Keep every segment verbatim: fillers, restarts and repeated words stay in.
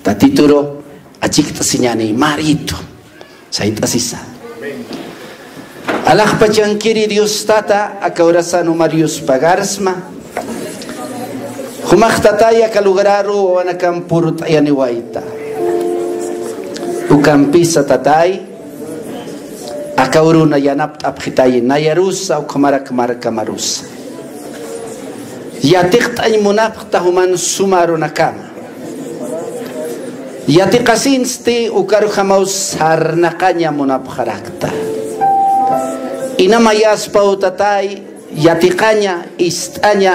Tatituru achikt'asiñani, maritu. Sayt'asisa. Alaxpachankiri Dios Tata, aka urasan uma Dios pagarsma. Jumax Tatay, aka lugararu wawanakam purt'ayaniwayta. Ukampisa Tatay, aka uruna yanapt'apxitay nayarusa, ukhamarak markamarusa. Yatiqt'añ munapxta juman suma arunakama. Yatiqasinsti ukarjamaw sarnaqaña munapxarakta. Inamayaspaw Tatay, yatiqaña, ist'aña,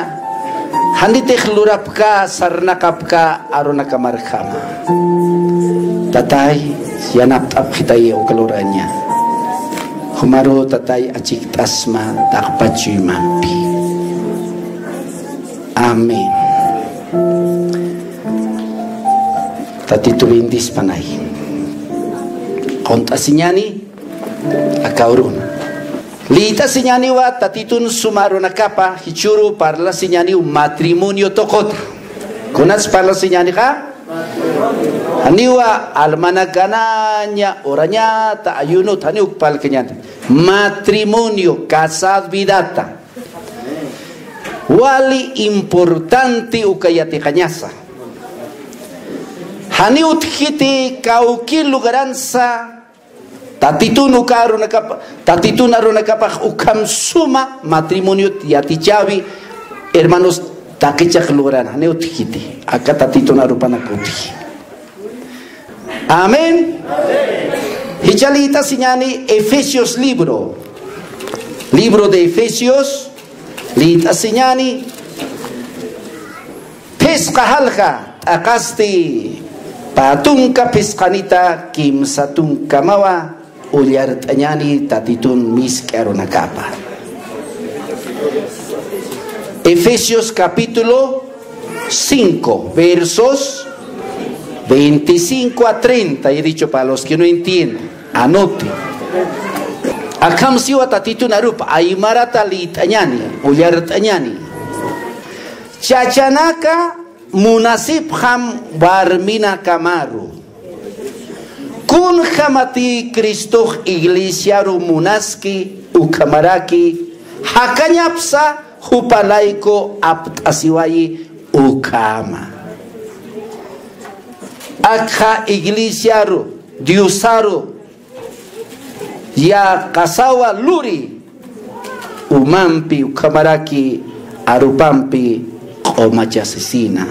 janitix lurapka, sarnaqapka arunakamarjama. Tatay, yanapt'apxitay uka luraña. Jumaru Tatay achikt'asma taqpach chuymampi. Amén. Tatitu bendispanay. Qunt'asiñani aka uruna. Liyt'asiñaniwa Tatitun suma arunakapa, jichhüru parlasiñaniw matrimonio tuquta. Kunats parlasiñanixa? Janiwa almanakanaña urañata, ayunut janiw parlkañäni. Matrimonio, casad vidata. Wali importante uka yatiqañasa. Janiw utjkiti kawki lugaransa, Tatitun uka arunakapa, Tatitun arunakapax ukham suma matrimoniot yatichäwi, hermanos, taqichax lugaran, janiw utjkiti, aka Tatitun arupanak utji. Amén. Jichha liyt'asiñani Efesios libro. Libro de Efesios, liyt'asiñani, phisqa jalja, t'aqasti pä tunka phisqanita kimsa tunkamawa, ullart'añani Tatitun misk'i arunakapa. Efesios capítulo cinco, versos veinticinco a treinta, he dicho para los que no entienden, anote. Akham siwa Tatitun arupa, aymarata liyt'añani, ullart'añani. Chachanaka munasipxam warminakamaru. Kunjamati Cristox iglesiaru munaski, ukhamaraki jakañapsa jupa layku apt'asiwayi ukhama. Akxa iglesiaru, Diosaru, yäqasawa luri, umampi ukhamaraki arupampi q'umachasisina.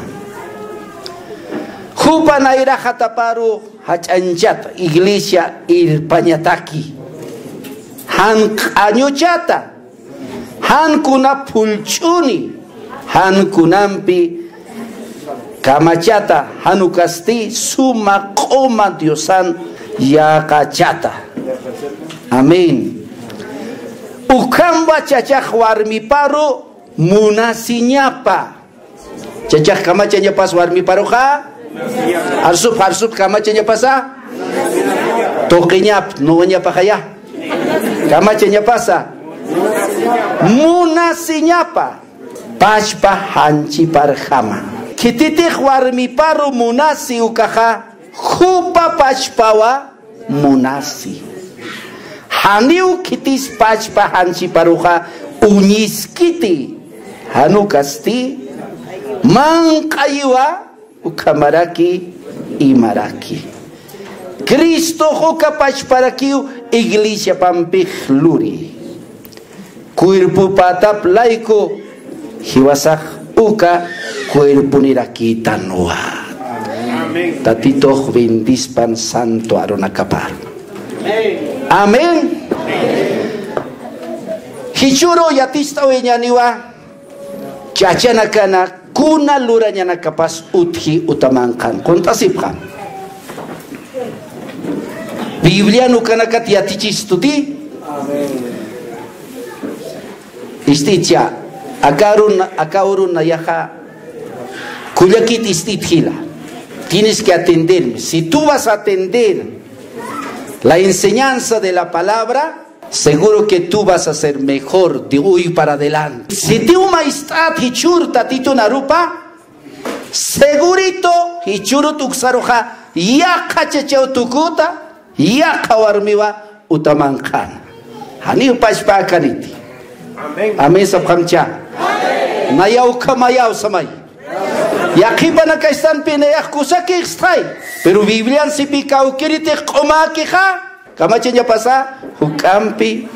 Jupa nayraqataparu jach'añchata, iglesia irpañataki, jan q'añuchata, jan kuna phullch'uni, jan kunampi kamachata, jan ukasti suma q'uma Diosan yäqachata. Amén. Ukhamwa chachax warmiparu munasiñapa. Chachax kamachañapas warmiparuxa. Arsupx, arsupx, kamachañapasa. Tuqiñap, nuwañapaxaya. Kamachañapasa. Munasiñapa. Pachpa janchiparjama. Khititix warmiparu munasi ukaxa, jupa pachpawa munasi. Janiw khitis pachpa janchiparuxa uñiskiti, jan ukasti manq'ayiwa ukhamaraki imaraki. Cristox uka pachparakiw iglesiapampix luri. Cuerpopätap layku jiwasax uka cuerponirakitanwa. Amén. Tatitux bendispan santo arunakapar. Amén. Jichhüru yaticht'awiñaniwa chachanakana kuna lurañanakapas utji utamanqan. Qunt'asipxam. Biblian ukanakat yatichistuti. Ist'itcha, aka urun, aka urun nayaxa kullakit ist'it jila. Tienes que atenderme. Si tú vas a atender la enseñanza de la palabra, seguro que tú vas a ser mejor de hoy para adelante. Sitiw mayst'at jichhür Tatitun arupa, segurito Jichhürut uksaruxa yaqha chachaw tukuta, yaqha warmiwa utamanqäna. Janiw pachpa akaniti. Amén. Amén sapxamcha. Nayaw ukhamayaw samay. Yaqhipanakastanpi nayax kusakïxstxay. Pero Biblian sipï kawkïritix q'umäkixa, kamachañapasa, juk'ampi,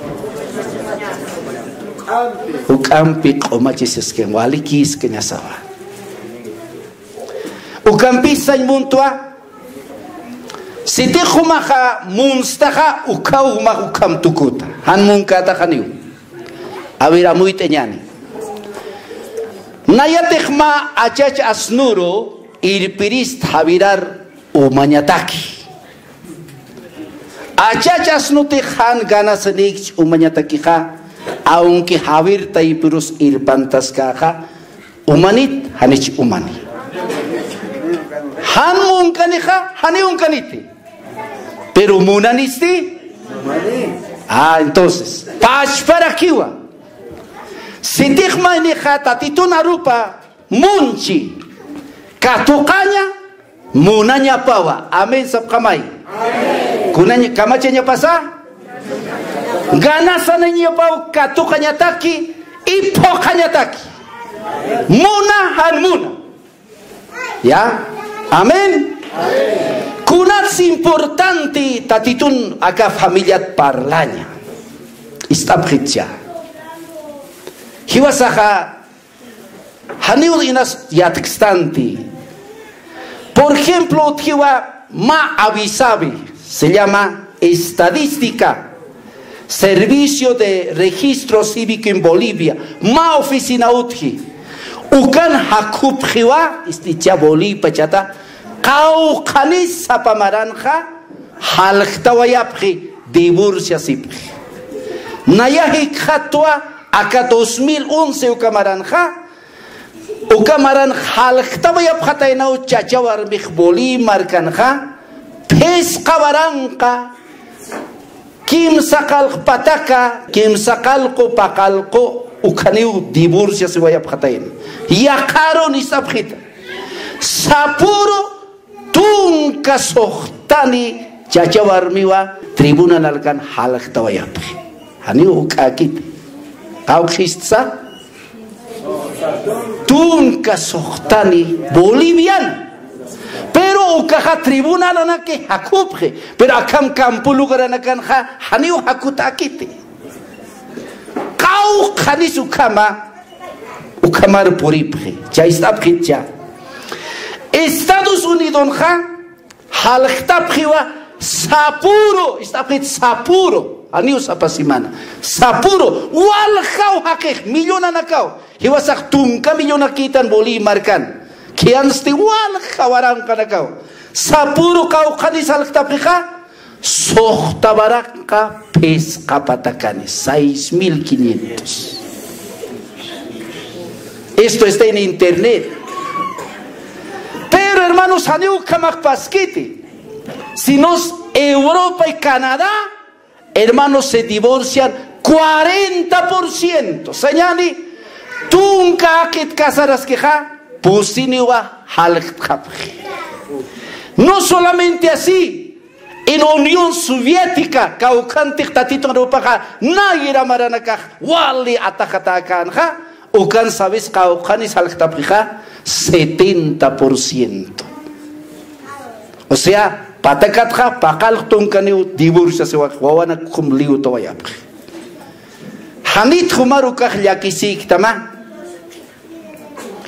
juk'ampi q'umachasiskän, walikïskañasawa. Ukampis sañ muntwa, sitix jumaxa munstaxa, ukhaw jumax ukham tukuta. Jan munkäta janiw. A ver, amuyt'añäni. Nayatix mä achach asnuru irpirist jawirar umañataki. Achach asnutix jan ganasanïkch umañatakixa, aunque jawir taypirus irpantaskäxa, umanit, janich umani. Jan munkanixa, janiw munkaniti. Pero munanisti. Ah, entonces, pachparakiwa. Sitix maynixa Tatitun arupa munchi, katuqaña, munañapawa. Amén sapxamay. Kunañ-, kamachañapasa, ganasanañapaw katuqañataki, y phuqhañataki. Muna, jan muna. Ya. Amén. Kunats importante Tatitun aka familiat parlaña. Ist'apxitcha. Jiwasaxa, janiw inas yatkstanti. Por ejemplo, utjiwa mä avisawi, se llama estadística, Servicio de Registro Cívico en Bolivia, mä oficina utji. Ukan jakupxiwa, isticha Bolivpachata, qawqhanis sapa maranxa, jaljtawayapxi, divorciasipxi. Naya jikxatwa aka dos mil once uka maranxa, uka maran jaljtawayapxataynaw chacha warmix Bolí markanxa, phisqa waranqa, kimsa qalq pataka, kimsa qalqu, paqallqu, ukhaniw divorciasiwayapxatayna. Yaqharun ist'apxita. Sapüru tunka suxtani chacha warmiwa tribunal alkan jaljtawayapxi. Janiw juk'äkiti. Qawqhistsa? Tunka suxtani boliviano. Pero ukaxa tribunal anaki jakupxi. Pero akham campo lugaranakanxa janiw jakutäkiti. Qawqhanis ukhama, ukhamar puripxi. Chay ist'apxitcha. Estados Unidonxa, jaljtapxiwa sapüru, ist'apxit sapüru, janiw sapa semana. Sapüru, waljaw jaqix, millonanakaw. Jiwasax tunka millonakïtan Bolí markan. Khiyansti walja waranqanakaw. Sapüru qawqhanis jaljtapxixa, suxta waranqa phisqa patakani, seis mil quinientos. Esto está en internet. Pero, hermanos, janiw ukhamax paskiti. Sinos Europa y Canadá, hermanos, se divorcian cuarenta por ciento. Sañäni, tunka jaqit casaraskixa, pusiniwa jaljtxapxi. No solamente así, en Unión Soviética, kawkhantix Tatitun arupaxa, nayra maranakax wali atajatäkänxa, ukan sabes qawqhanis jaljtapxixa, setenta por ciento. O sea, patakatxa paqallq tunkaniw divorciasiwayapxi, wawanak ukham liwtawayapxi. Janit jumar ukax llakisïktama,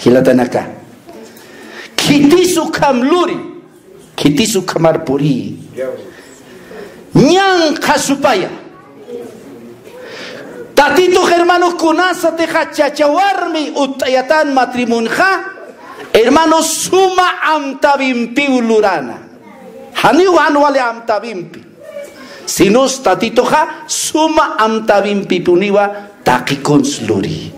jilatanaka. Khitis ukham luri, khitis ukhamar puri. Ñanqha supaya. Tatitux, hermano, kunasatixa chacha warmi utt'ayatan matrimonioxa, hermano, suma amtäwimpiw lurana. Janiw jan wali amtäwimpi. Sinos Tatituxa suma amtäwimpipuniwa taqi kuns luri.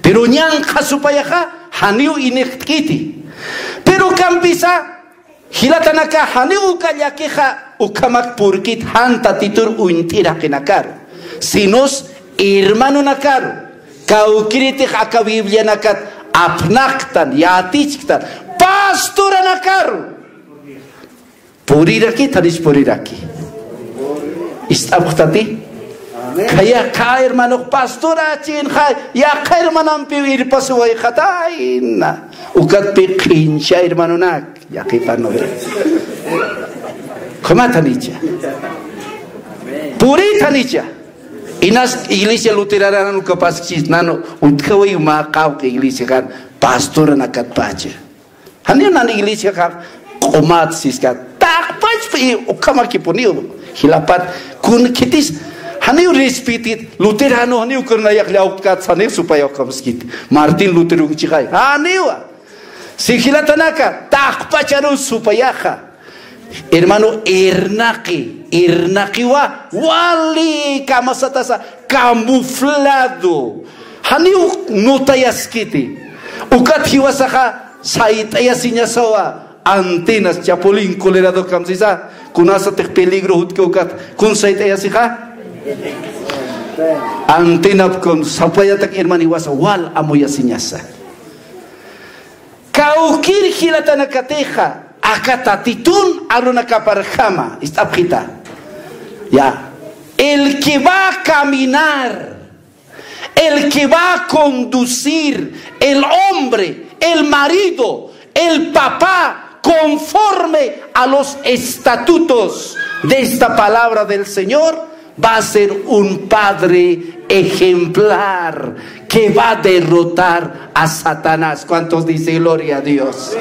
Pero ñanqha supayaxa janiw inixtkiti. Pero ukampisa, jilatanaka, janiw uka llakixa ukhamak purkit jan Tatitur uñt'ir jaqinakaru. Sinos hermanonakaru. Kawkïritix aka Biblianakat apnaqtan, yatichktan, pä pasturanakaru. Purirakit, janich puriraki. Ist'apxtati. Khaya, khä hermano pasturachin, khä, yaqha hermanampiw irpasiwayxatayna. Ukatpi qhincha hermanonak, yaqhipanuri. Ukhamat janicha. Purit janicha. Inas iglesia luterana ukapaskchis, nanu, utjawayi mä qawqha iglesiakan, pasturanakatpacha. Janiw nan iglesiaxa q'umat siskat. Taqpachpi ukhamakipuniw. Jilapat kun khitis. Janiw respetit. Luterano janiw kun nayax llawtkat saniw supaya ukhamskit. Martín Lutero chixay. Janiwa. Si jilatanaka, taqpacharu supayaxa. Hermano, irnaqi, irnaqiwa, wali kamasatasa, camuflado. Janiw notayaskiti. Ukat jiwasaxa, sayt'ayasiñasawa, antenas, chapulín colorado kamsisa, kunasatix peligro jutki ukat, kun sayt'ayasixa? Antenap kun, sapayatak hermano jiwasa, wal amuyasiñasa. Kawkir jilatanakatixa, aka Tatitun arunakaparjama, ist'apxita. Ya. El que va a caminar, el que va a conducir, el hombre, el marido, el papá, conforme a los estatutos de esta palabra del Señor, va a ser un padre ejemplar que va a derrotar a Satanás. ¿Cuántos dicen gloria a Dios?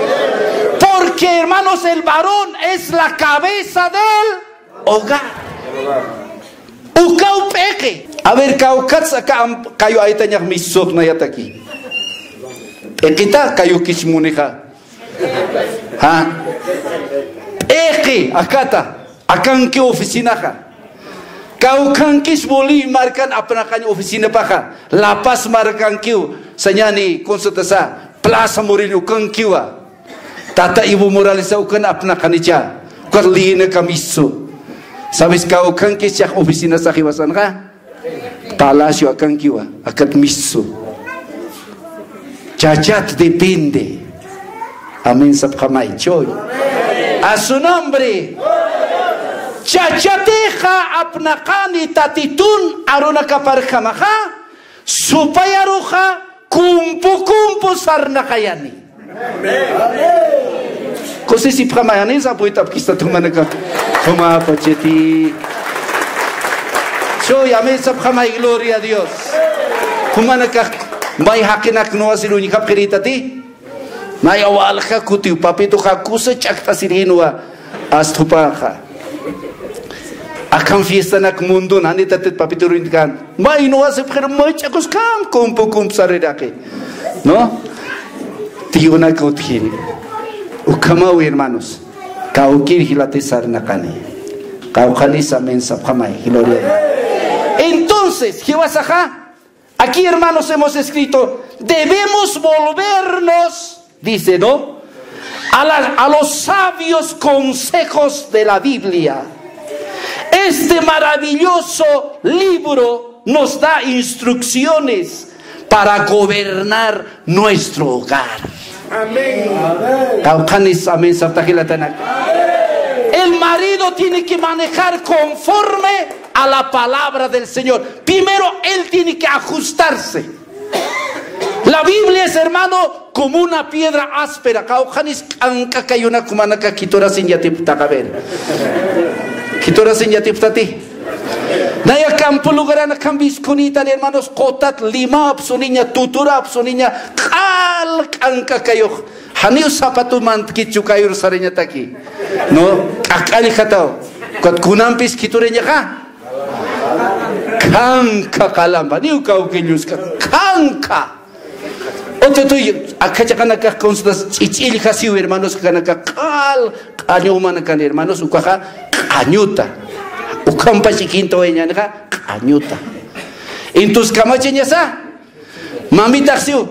Porque, hermanos, el varón es la cabeza del hogar. Ukaw p'iqi. A ver, kawkats aka am-, kayu aytañax missuxnayataki. P'iqita, kayukis munixa. ¿Ha? P'iqi, akata, akanki oficinaxa. Kawkhankis Bolivia markan apnaqañ oficinapaxa, La Paz markankiw, sañani, kunsatasa, Plaza Murillo ukankiwa. Tata Evo Moralesa ukan apnaqanicha, ukat liyinaka missu. ¿Sabes kawkhankis chax oficinasax jiwasanxa? Palacio akankiwa, akat missu. Chachat depende. Amén sapxamay, chuy. A su nombre. Chachatixa apnaqani Tatitun arunakaparjamaxa, supayaruxa kumpu kumpu sarnaqayani. Kusisipxamayani, sapuyt'apkistat jumanaka. Jumapachiti. Chuy, amén sapxamay, gloria a Dios. Jumanaka, may jaqinak nuwasir uñjapxiritati. Nay awalja kutiw, papituxa kusa ch'akt'asirïnwa, asthupaxa. Akan fiestanak mundun, janitatit papituruñtkan. May nuwasipxir, may ch'akuskan, kumpu kumpu sariraqi. ¿No? Tiyunak utjini. Ukhamaw, hermanos. Kawkir jilati sarnaqani. Kawkhanis amén sapxamay, gloria a Dios. Entonces, jiwasaxa, aquí, hermanos, hemos escrito, debemos volvernos, dice, ¿no? A la, a los sabios consejos de la Biblia. Este maravilloso libro nos da instrucciones para gobernar nuestro hogar. Amén. Kawkhanis amén sapxta jilatanak. El marido tiene que manejar conforme a la palabra del Señor. Primero, él tiene que ajustarse. La Biblia es, hermano, como una piedra áspera. Kawkhanis k'ank'a kayuna, jumanaka khiturasin yatipxtaxa, a ver. Khiturasin yatipxtati. Naya campo lugaranakam wiskhunitan, hermanos, qutat limapsuniña, tuturapsuniña, q'al k'ank'a kayux. Janiw zapato mantkit chukayur sarañataki. No, k'ak'añjataw. Ukat kunampis khiturañaxa. Khanka qalampa, niw kawkilluska. Khanka. Otro tuy, akha chiqanakax consultas ch'ich'illxasiw, hermanos, kanaka q'al, q'añu umanakan, hermanos, ukaxa q'añuta. Ukhampa ch'ikinta wayañanixa q'añuta. Entonces, kamachañasa, mamitaxsiw,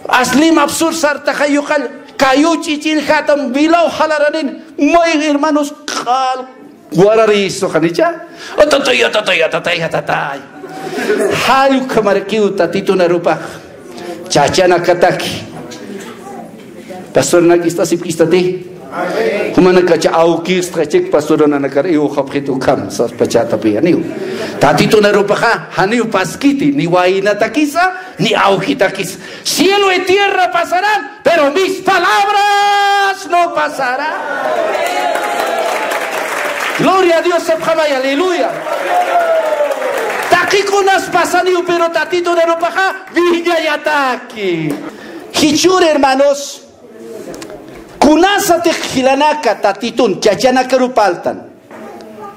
aslim absur sartaxa yuqall, kayu ch'ich'illxatam, wilaw jalaranin, may hermanos, q'al, wararisu janicha, utatuy, utatuy, utatay, utatay. Jall ukhamarakiw Tatitun arupax, chachanakataki. Pastoranak ist'asipkistati? Jumanakacha awkistxa chik pastorunanakar iwxapxit ukham, saspachatapiya niw. Tatitun arupaxa, janiw paskiti, ni waynatakisa, ni awkitakisa. Cielo y tierra pasarán, pero mis palabras no pasarán. Gloria a Dios, sapxamay, aleluya. Taqikunas pasaniw, pero Tatitun arupaxa, wiñayataki. Jichhür, hermanos, kunasatix jilanaka Tatitun chachanakaru parltan,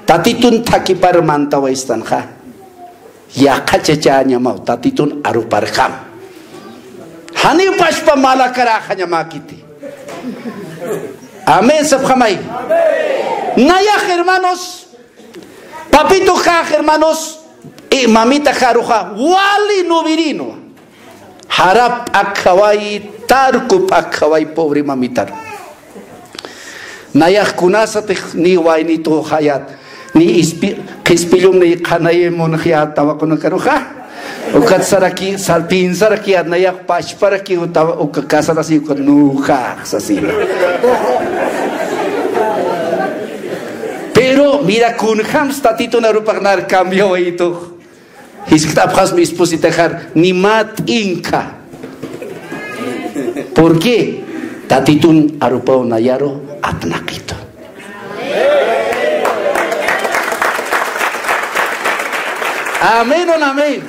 Tatitun thakipar mantawaystanxa, yaqha chachañamaw, Tatitun aruparjam. Janiw pachpa malakaräxañamäkiti. Amén, sapxamay. Nayax, hermanos, Papituxax, hermanos, y mamitaxaruxa, wali nuwirinwa. Jarap p'akjawayi, tarku p'akjawayi, pobre mamitaru. Nayax kunasatix ni waynituxayät, ni ispi-, qhispillum ni qhanayim munxayät tawaqunakaruxa. Ukat saraki, sar-, pinsarakiyät nayax pachparaki uka, uka casarasi ukat nuxax sasina. Pero mira, kunjams Tatitun arupax nar cambiawaytux. Jiskt'apxasmi espositaxar, ni mä t'inkha. ¿Por qué? Tatitun arupaw nayaru apnaqitu. Amén o no amén.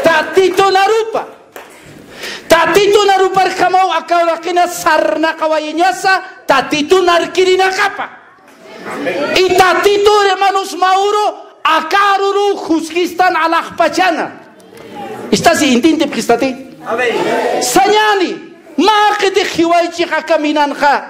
Tatitun arupa. Tatitun aruparjamaw aka uraqinas sarnaqawayañasa, Tatitun arkirinakapa. Y Tatitun, hermanos, mä uru, aka aruru juskistan alaxpachana. Ist'asi intintipxistati? Sañäni, mä jikitix jiwaychix aka minanxa.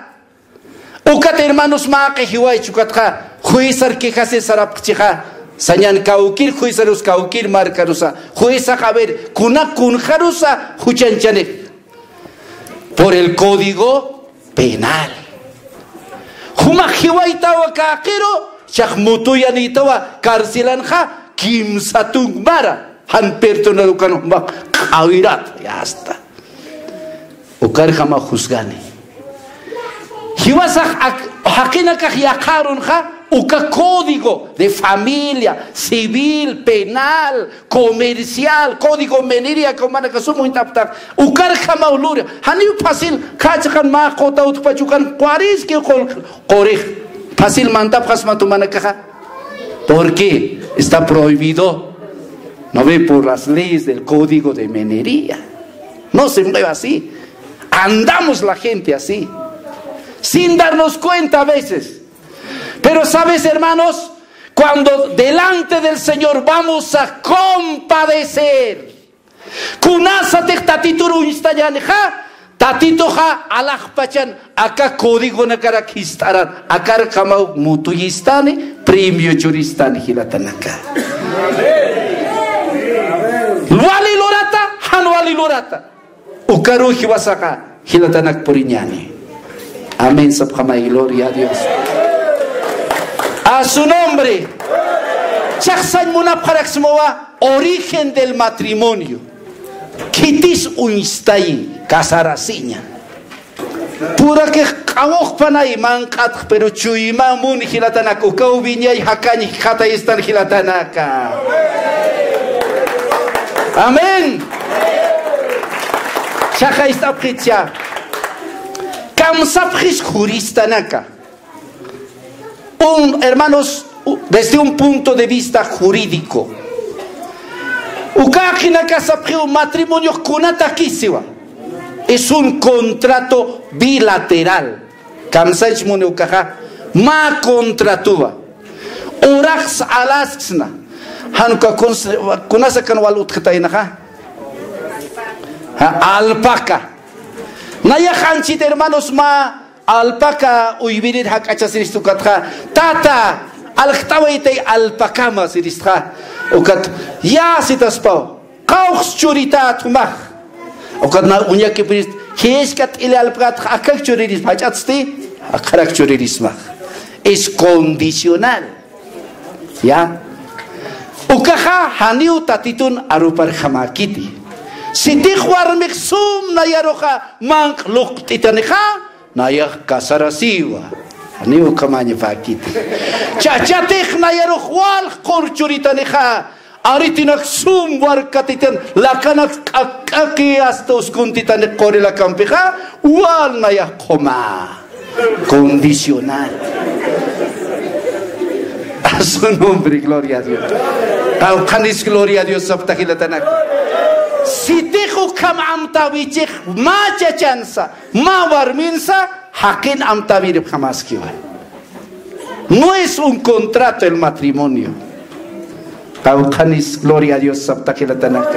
Ukat, hermanos, mä jikit jiwaychi ukatxa, juezar quejasir sarapxchixa, sañän kawkïr juezarus kawkïr markarusa, juezax, a ver, kuna kunjarusa juchañchanix. Por el Código Penal. Jumax jiwaytawa kaqïru, chax mutuyanïtawa carcelanxa, kimsa tunk mara, jan perdonar ukan jumax q'awirat, ya está. Ukarjamaw juzgani. Jiwasax ak-, jaqinakax yaqha arunxa, uka código de familia, civil, penal, comercial, código minería, aka jumanakax sum uñt'apxtax, ukarjamaw lura. Janiw fácil, khä chiqan mä quta utjpach ukan quriski qul-, qurix. Fácil mantapxasma jumanakaxa. ¿Por qué? Está prohibido. ¿No ve? Por las leyes del código de minería. No se mueve así. Andamos la gente así, sin darnos cuenta a veces. Pero, ¿sabes, hermanos? Cuando delante del Señor vamos a compadecer, kunasatix Tatitur uñstañänixa, Tatituxa alaxpachan aka códigonakarak jist'aran, akarjamaw mutuyistani, premio churistani, jilatanaka. Wali lurata, jan wali lurata. Ukaru jiwasaxa jilatanak puriñäni. Amén, sapxamay, gloria a Dios. A su nombre. Chaxsañ munapxaraksmawa, origen del matrimonio. Khitis uñstayi, casarasiña. Purakix q'amuxpanay manq'atx, pero chuyma mun jilatanak, ukaw wiñay jakañ jikxatayistan jilatanaka. Amén. Chaxa ist'apxitcha. Kamsapxis juristanaka. Un, hermanos, u-, desde un punto de vista jurídico. Uka jaqinaka sapxiw matrimonio kunatakisiwa. Es un contrato bilateral. Kamsañch muni ukaxa, mä contratuwa. Uraxsa alasksna. Jan uka kuns-, kunasakan wal utjataynaxa. Ja, alpaca. Nayax anchhit, hermanos, mä alpaca uywirir jak'achasirist ukatxa, tata, aljt'awaytay alpacama siristxa. Ukat, ya sitaspaw. Qawqs churitat jumax. Ukat na uñakipirist, jisk'a t'ili alpacatxa akak churirisma, jach'atsti, akxarak churirisma. Es condicional. Ya. Ukaxa janiw Tatitun aruparjamäkiti. Sitix warmix sum nayaruxa manq'luqt'itanixa, nayax casarasiwa. Janiw ukhamañapäkiti. Chachatix nayarux walj qurchuritanixa, aritinak sum warkatitan, lakanak k'akk'aki hasta uskuntitani qurilakampixa, wal nayax qhuma. Condicional. A su nombre, gloria a Dios. Qawqhanis gloria a Dios sapta jilatanak. Sitix ukham amtäwichix mä chachansa, mä warminsa, jaqin amtäwiripxamaskiwa. No es un contrato el matrimonio. Qawqhanis gloria a Dios sapta jilatanak.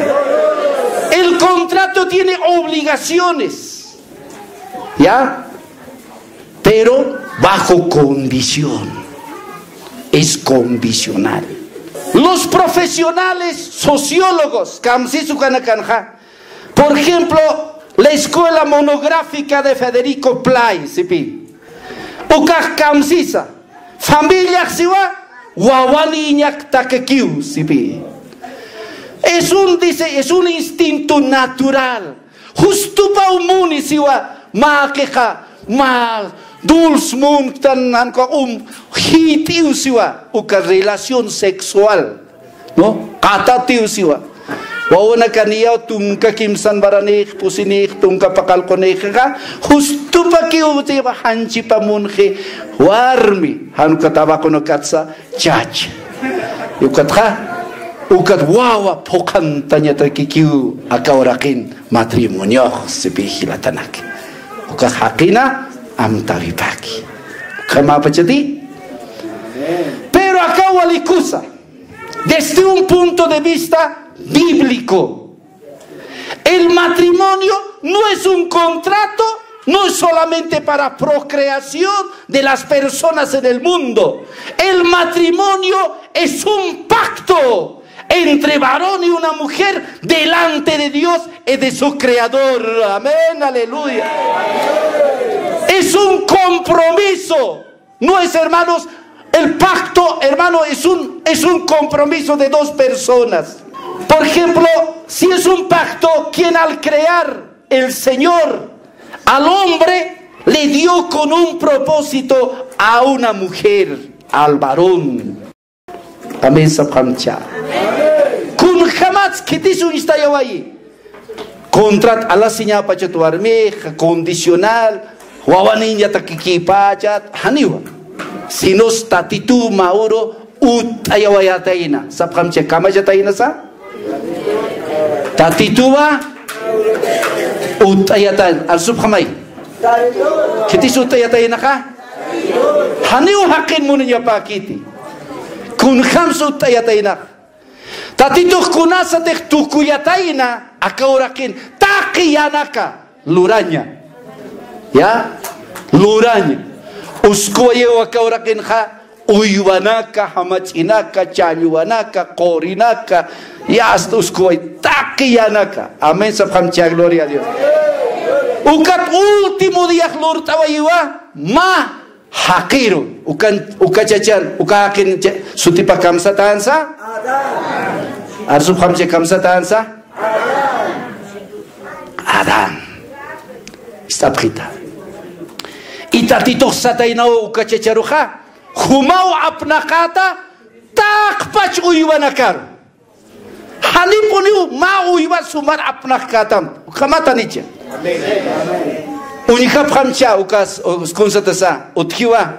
El contrato tiene obligaciones. ¿Ya? Pero bajo condición. Es condicional. Los profesionales, sociólogos, kamsis ukanakanxa, por ejemplo, la Escuela Monográfica de Federico Play, sipi. Ukax kamsisa, familiax siwa, wawanïñak takikiw, sipi. Es un, dice, es un instinto natural. Justupaw muni siwa, mä qixa, mä dulce munktan, jan ukax um, jit'iw siwa, uka relación sexual, ¿no? Qatatiw siwa. Wawanaka niyaw tunka kimsan varanix, pusinix, tunka paqallqunix, qa, justupakiw siwa, janchipa munxi, warmi, jan uka tabaqunakatsa, chacha. Ukatxa, ukat wawa phuqhantañatakikiw aka uraqin matrimoniox, sipi jilatanak. Ukax jaqina amtäwipaki. Ukhamäpachati. Pero aka wali kusa, desde un punto de vista bíblico, el matrimonio no es un contrato, no es solamente para procreación de las personas en el mundo. El matrimonio es un pacto entre varón y una mujer delante de Dios y de su Creador. Amén, aleluya. Es un compromiso. No es, hermanos, el pacto, hermano, es un, es un compromiso de dos personas. Por ejemplo, si es un pacto, quien al crear el Señor al hombre le dio con un propósito a una mujer, al varón. Amén, sapxamcha. Kunjamatsa khitis uñstayawayi. Contrat alasiñapachat warmix, condicional, wawanïñatakikipächat, janiwa. Sinos Tatituw mä uru utt'ayawayatayna. Sapxamcha, kamachataynasa. Tatituwa utt'ayatayna. Arsupxamay. Khitis utt'ayataynaxa. Janiw jaqin muniñapäkiti. Kunjamsa utt'ayataynaxa. Tatitux kunasatix tukuyatayna aka uraqin taqi yänaka luraña. Ya, luraña. Uskuwayiw aka uraqinxa uywanaka, jamach'inaka, challwanaka, qurinaka, ya, hasta uskuway taqi yänaka. Amén, sapxamcha, gloria a Dios. Ukat último diax lurt'awayiwa, mä jaqiru, ukan, uka chachan, uka jaqin cha-, sutipa kamsatänsa? Adán. Arsupxamcha, kamsatänsa? Adán. Ist'apxita. Y Tatitux sataynaw uka chacharuxa, jumaw apnaqäta taqpach uywanakaru. Janipuniw mä uywa sumar apnaqkätam. Ukhamatanicha. Uñjapxamcha ukas, us-, kunsatasa, utjiwa.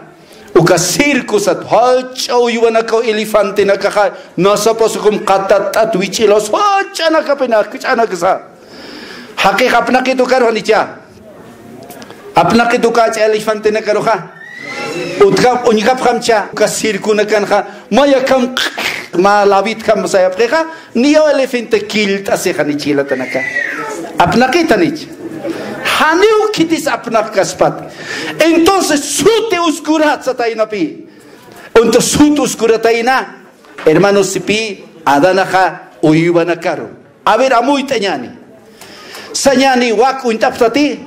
Uka circo sat, jach'a uywanakaw elefantenakaxa, nasapas ukham qatat'at wich'ilas, jach'anakapina, jach'anakasa. Jaqix apnaqit ukaru janicha. Apnaqit uka jach'a elefantenakaruxa. Utjap-, uñjapxamcha, uka circonakanxa, mä akham, mä labitjam sayapxixa, niyaw elefante killt'asixa ni jilatanaka. Apnaqit janich. Janiw khitis apnaqkaspat. Entonces, suti uskurat sataynapi. Entonces, sut uskuratayna, hermanos, sipi, Adanaxa uywanakaru. A ver, amuyt'añäni. Sañäni, wak uñt'apxtati.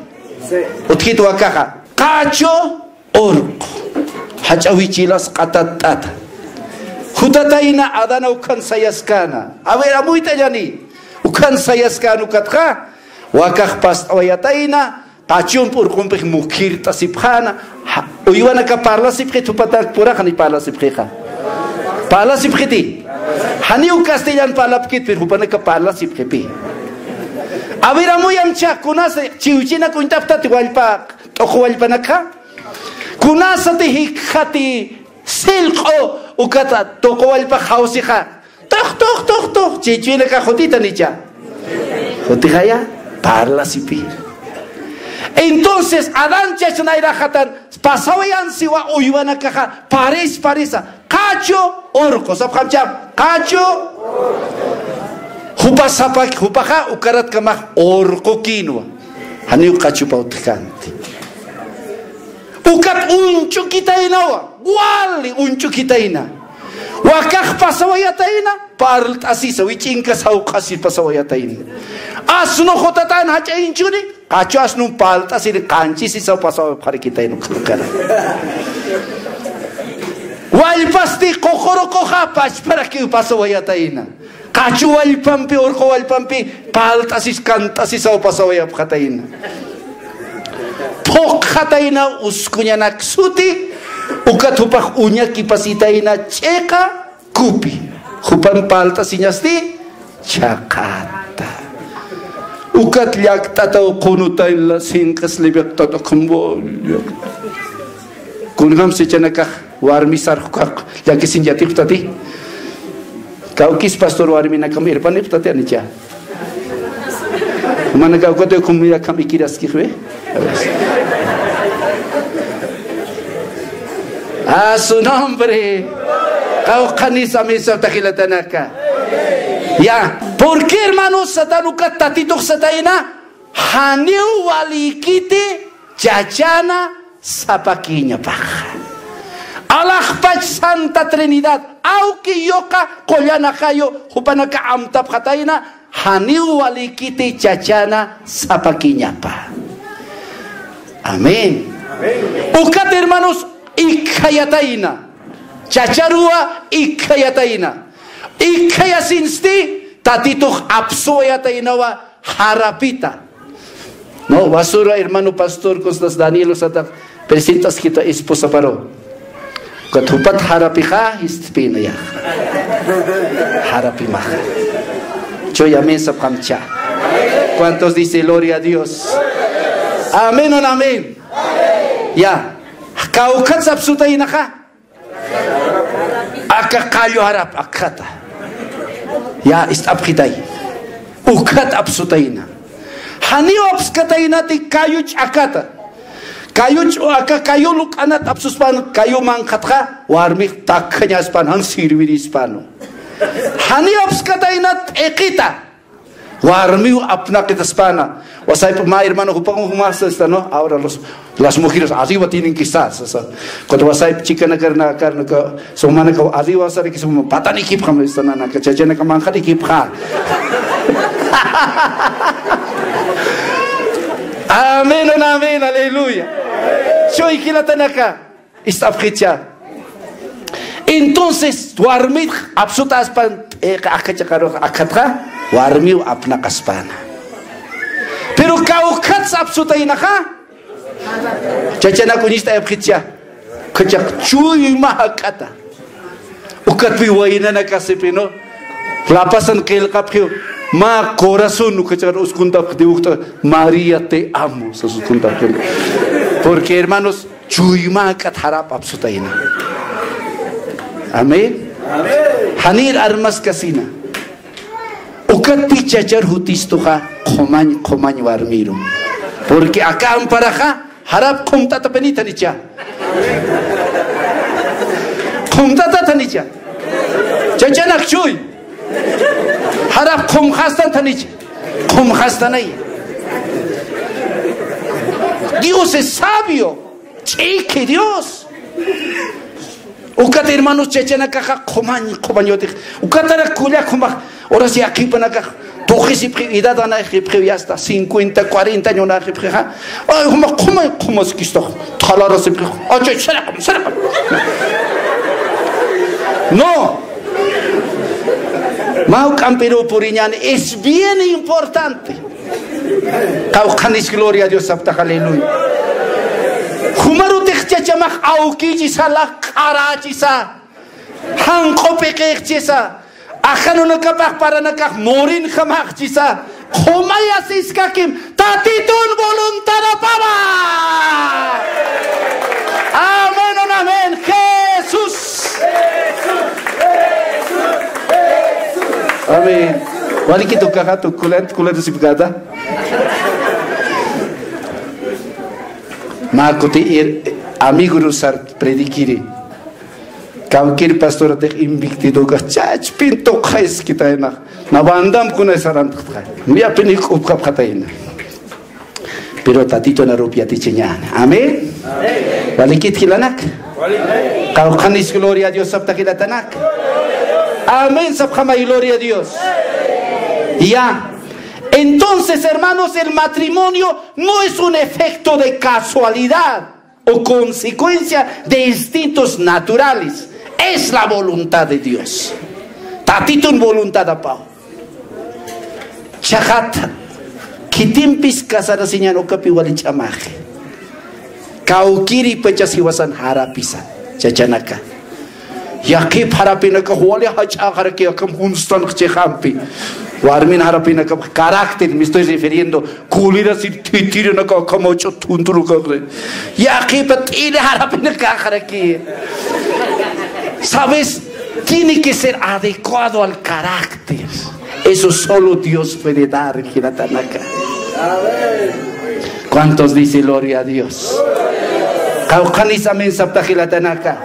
Utjit wakaxa. Qachu urqu. Jach'a wich'ilas qatat'ata. Jutatayna Adana ukan sayaskäna. A ver, amuyt'añäni. Uk Ukan sayaskän ukatxa, wakax past'awayatayna, qachump urqumpix mukhirt'asipxäna, ja, uywanaka parlasipxit jupatakpuraxa, janiw parlasipxixa. Parlasipxiti. Janiw castellan parlapkit, pero jupanaka parlasipxipi. A ver, amuyamcha, kunasa chiwchinak uñt'apxtati wallpa, t'uqu wallpanakxa. Kunasati jikxati, sillq'u, ukata t'uqu wallpa jawsixa. Tuq, tuq, tuq, tuq, chiwchinaka jutitanicha. Jutixaya, parlasipï. Entonces, Adán chachnayraxatan, pasawayan siwa uywanakaxa, paris, parisa. Qachu, urqu, sapxamcham, qachu. Jupa sapak, jupaxa, ukaratkamax, urqukïnwa. Janiw qachupaw utjkänti. Ukat uñch'ukitaynawa, wali uñch'ukitayna. Wakax pasawayatayna, parlt'asisa, wich'inka sawq'asi pasawayatayna. Asnu jutatän jach'a inchuni, qachu asnun parlt'asiri, qanchisisaw pasawayapxarakitayna, ukat ukara. Wallpasti ququ urquxa, pachparakiw pasawayatayna. Qachu wallpampi, urqu wallpampi, parlt'asis, kant'asisaw pasawayapxatayna. Phuqxatayna uskuñanak suti, ukat jupax uñakipasitayna ch'iqa kupi. Jupan parlt'asiñasti chhaqhata. Ukat llakt'ataw qunutayna sinq'is libiqt'at ukham. Kunjam sichanakax warmi sarxukax llakisin yatipxtati. Kawkis pastor warminakam irpanipxtati anicha. Manaka ukatï ukham mirakam ikiraskixwi. A su nombre. Qawqhanis amisapta jilatanaka. Ya, ¿por qué, hermanos, Satán ukat Tatitux satayna? Janiw walïkiti chachana sapakiñapax. Alaxpach Santa Trinidad, awki, yuqa, qullan, aqayu, jupanaka amtapxatayna, janiw walïkiti chachana sapakiñapa. Amén. Ukat, hermanos, ikjayatayna. Chacharuwa ikjayatayna. Ikjayasinsti, Tatitux apsuwayataynawa jarapita. No, wasura hermano pastor Costas Daniel usata presentaskita esposaparu. Ukat jupat jarapixa, istpina ya. Jarapimaxa. Chuy amén sapxamcha. ¿Cuántos dice gloria a Dios? Amén o no amén. Ya. Kawkhat apsutaynaxa. Aka qallu jarap akxata. Ya, ist'apxitay. Ukhat apsutayna. Janiw apskataynati kallu ch'akata. Kallu ch'u-, aka kallu luk'anat apsuspan, kallu manqhatxa, warmix takjañaspan, jan sirvirispanu. Janiw apskataynat p'iqita. Warmiw apnaqitaspana. Wasaypi mä hermano, jupax jumas, esta, ¿no? Ahora los, las mujeres arriba tienen que estar, sasa. Cuando wasaypi chikanakar, nakarnaka, sumanaka arriba saraki suma patanikipxam, esta, nanaka, chachanaka manqhanikipxa. Amén, amén, aleluya. Chuy jilatanaka. Ist'apxicha. Entonces, warmit apsutaspan, eh, aka chaqaru, akatxa, warmiw apnaqaspana. Pero kawkhat apsutaynaxa, chachanak uñist'ayapxicha. Kachaq chuyma jak'ata. Ukatpi waynanakasipi, ¿no? Lapasan qillqapxiw, mä corazón, uka chaqar uskuntapxi dibuqta, María, te amo, sas uskuntapxi. Porque, hermanos, chuyma jak'at jarap apsutayna. Amén. Janir armaskasina. Ukatpi chachar jutistuxa, qhumañ, qhumañ warmiru. Porque aka amparaxa, jarap qhumt'atapanitanicha. Qhumt'atatanicha. Chachanak chuy. Jarap qhumxastantanich. Qhumxastanay. Dios es sabio. Ch'iki Dios. Ukat hermanos chachanakaxa qhumañ, qhumañ utix. Ukatarak kullak jumax. Horas yaqhipanakax tuqisipxi, edad anayxipxiw, ya está cincuenta, cuarenta año anayxipxixa. Ay, jumax qhumañ, qhumaskistax. Thalarasipxix. Achay, saraqam, saraqam. No. Mä juk'ampiruw puriñäni, es bien importante. Qawqhanis gloria a Dios saptax, aleluya. Jumarutix chachamax awkïchisa, q'arächisa, janq'u p'iqïxchisa, ajanunakapax paranakax murinjamaxchisa, qhumayasiskakim, Tatitun voluntadapawa. Amén, un amén. Jesús. Amén. Walikit ukaxa, tukulat, kulat sipkata. Mä kuti ir, amigurusar predikiri. Kawkir pastoratix invictido ukax chachpin tuqjaskitayna. Na bandam kuna sarantxtxa. Miyapin jik'upxapxatayna. Pero Tatitun arupi yatichiñäni. Amén. Walikit jilanak. Qawqhanis gloria a Dios sapta jilatanak. Amén sapxamay, gloria a Dios. Ya. Entonces, hermanos, el matrimonio no es un efecto de casualidad o consecuencia de instintos naturales. Es la voluntad de Dios. Tatitun voluntadapaw. Chhaqat, khitimpis casarasiñän ukapi wali ch'amaxi. Kawkïripachas jiwasan jarapisan, chachanaka. Yaqhip jarapinakax wali jach'axaraki, akham junstanx chixampi. Warmin jarapinakax carácter, me estoy refiriendo. Cólera, si thithirinaka akham jach'a thunturukaxri. Yaqhipa t'ili jarapinakaxaraki. ¿Sabes? Tiene que ser adecuado al carácter. Eso solo Dios puede dar, jilatanaka. ¿Cuántos dice gloria a Dios? Qawqhanis amén sapta, jilatanaka.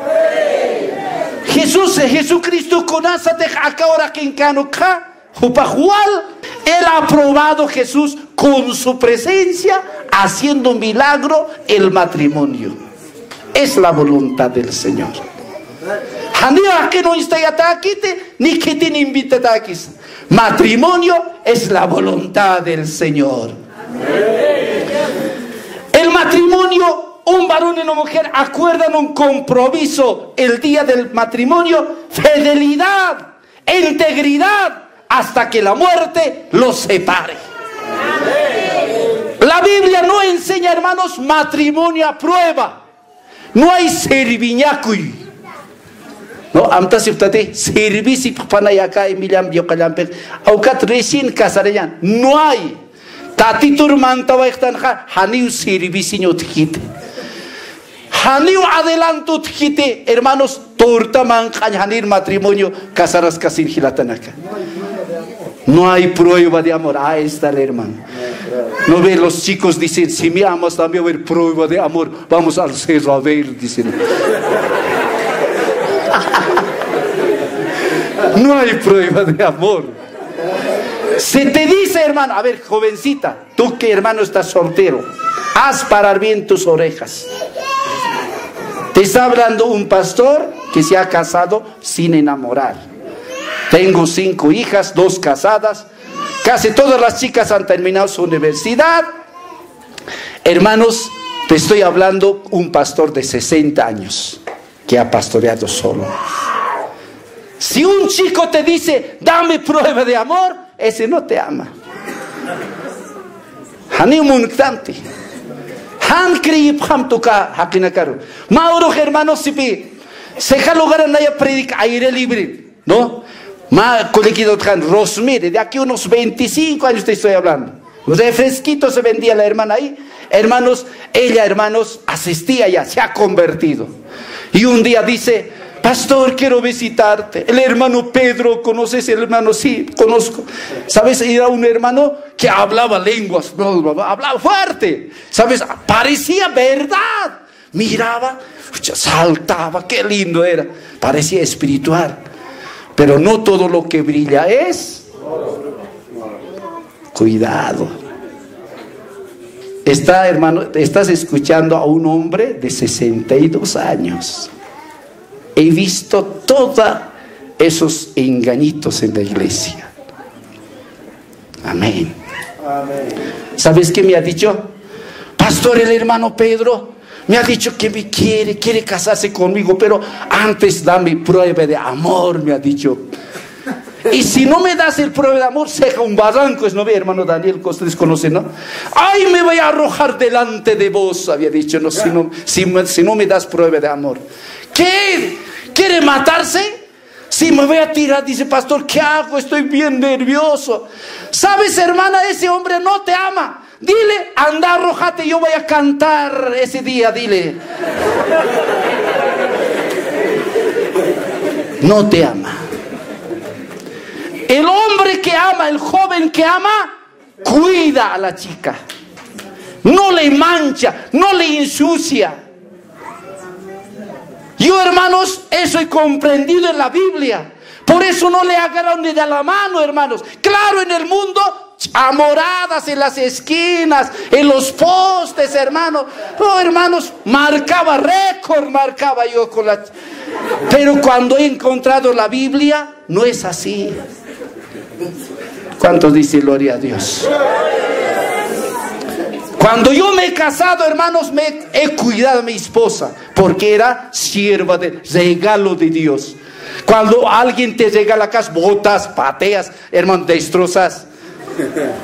Jesús, Jesucristo kunasatix aka uraqinkan ukxa, jupax wal, él ha probado Jesús con su presencia, haciendo milagro el matrimonio. Es la voluntad del Señor. Janiw jaqin uñstayatäkiti, ni khitin invitatäkis. Matrimonio es la voluntad del Señor. El matrimonio, un varón y una mujer acuerdan un compromiso el día del matrimonio, fidelidad, integridad, hasta que la muerte los separe. La Biblia no enseña, hermanos, matrimonio a prueba. No hay serviñakuy. No, amtasiptati, sirvisipxpanay aka Emilian Bioqallampix. Awkat recién casarañan. No hay. Tatitur mantawayxtanxa, janiw sirvisiñ utjkiti. Janiw adelanto utjkiti, hermanos, torta manq'añ janir matrimonio, casaraskasir, jilatanaka. No hay prueba de amor. Ahí está el hermano. No ve, los chicos dicen, "Si me amas, también va a haber prueba de amor. Vamos al cerro a ver", dicen. No hay prueba de amor. Se te dice, hermano, a ver, jovencita, tú que, hermano, estás soltero, haz parar bien tus orejas. Te está hablando un pastor que se ha casado sin enamorar. Tengo cinco hijas, dos casadas. Casi todas las chicas han terminado su universidad. Hermanos, te estoy hablando un pastor de sesenta años que ha pastoreado solo. Si un chico te dice, "Dame prueba de amor", ese no te ama. Janiw munktanti. Jan creepxamta uka jaqinakaru. Mä urux, hermanos, sipi, Ceja Lugar naya predica aire libre, ¿no? Mä kullakit utjan Rosmire, de aquí unos veinticinco años te estoy hablando. Refresquito se vendía la hermana ahí. Hermanos, ella, hermanos, asistía ya, se ha convertido. Y un día dice, "Pastor, quiero visitarte. El hermano Pedro, ¿conoces el hermano?" "Sí, conozco." ¿Sabes? Era un hermano que hablaba lenguas, hablaba fuerte. ¿Sabes? Parecía verdad. Miraba, pucha, saltaba, qué lindo era. Parecía espiritual. Pero no todo lo que brilla es. Cuidado. Está, hermano, estás escuchando a un hombre de sesenta y dos años. He visto todos esos engañitos en la iglesia. Amén. Amén. ¿Sabes qué me ha dicho? "Pastor, el hermano Pedro me ha dicho que me quiere, quiere casarse conmigo, pero antes dame prueba de amor", me ha dicho. Y si no me das el prueba de amor, seca un barranco, es, ¿no ve, hermano Daniel, que ustedes conocen, no? Ay, me voy a arrojar delante de vos, había dicho, no, si no, si me, si no me das prueba de amor. ¿Qué? ¿Quiere matarse? Si me voy a tirar, dice, pastor, ¿qué hago? Estoy bien nervioso. ¿Sabes, hermana? Ese hombre no te ama. Dile, anda, arrójate, yo voy a cantar ese día, dile. No te ama. El hombre que ama, el joven que ama, cuida a la chica. No le mancha, no le ensucia. Yo, hermanos, eso he comprendido en la Biblia. Por eso no le agarraron ni de la mano, hermanos. Claro, en el mundo, chamoradas en las esquinas, en los postes, hermano. Oh, hermanos, marcaba récord, marcaba yo con la... Pero cuando he encontrado la Biblia, no es así. ¿Cuántos dicen gloria a Dios? Cuando yo me he casado, hermanos, me he cuidado a mi esposa, porque era sierva de regalo de Dios. Cuando alguien te regala cosas, botas, pateas, hermano, destrozas.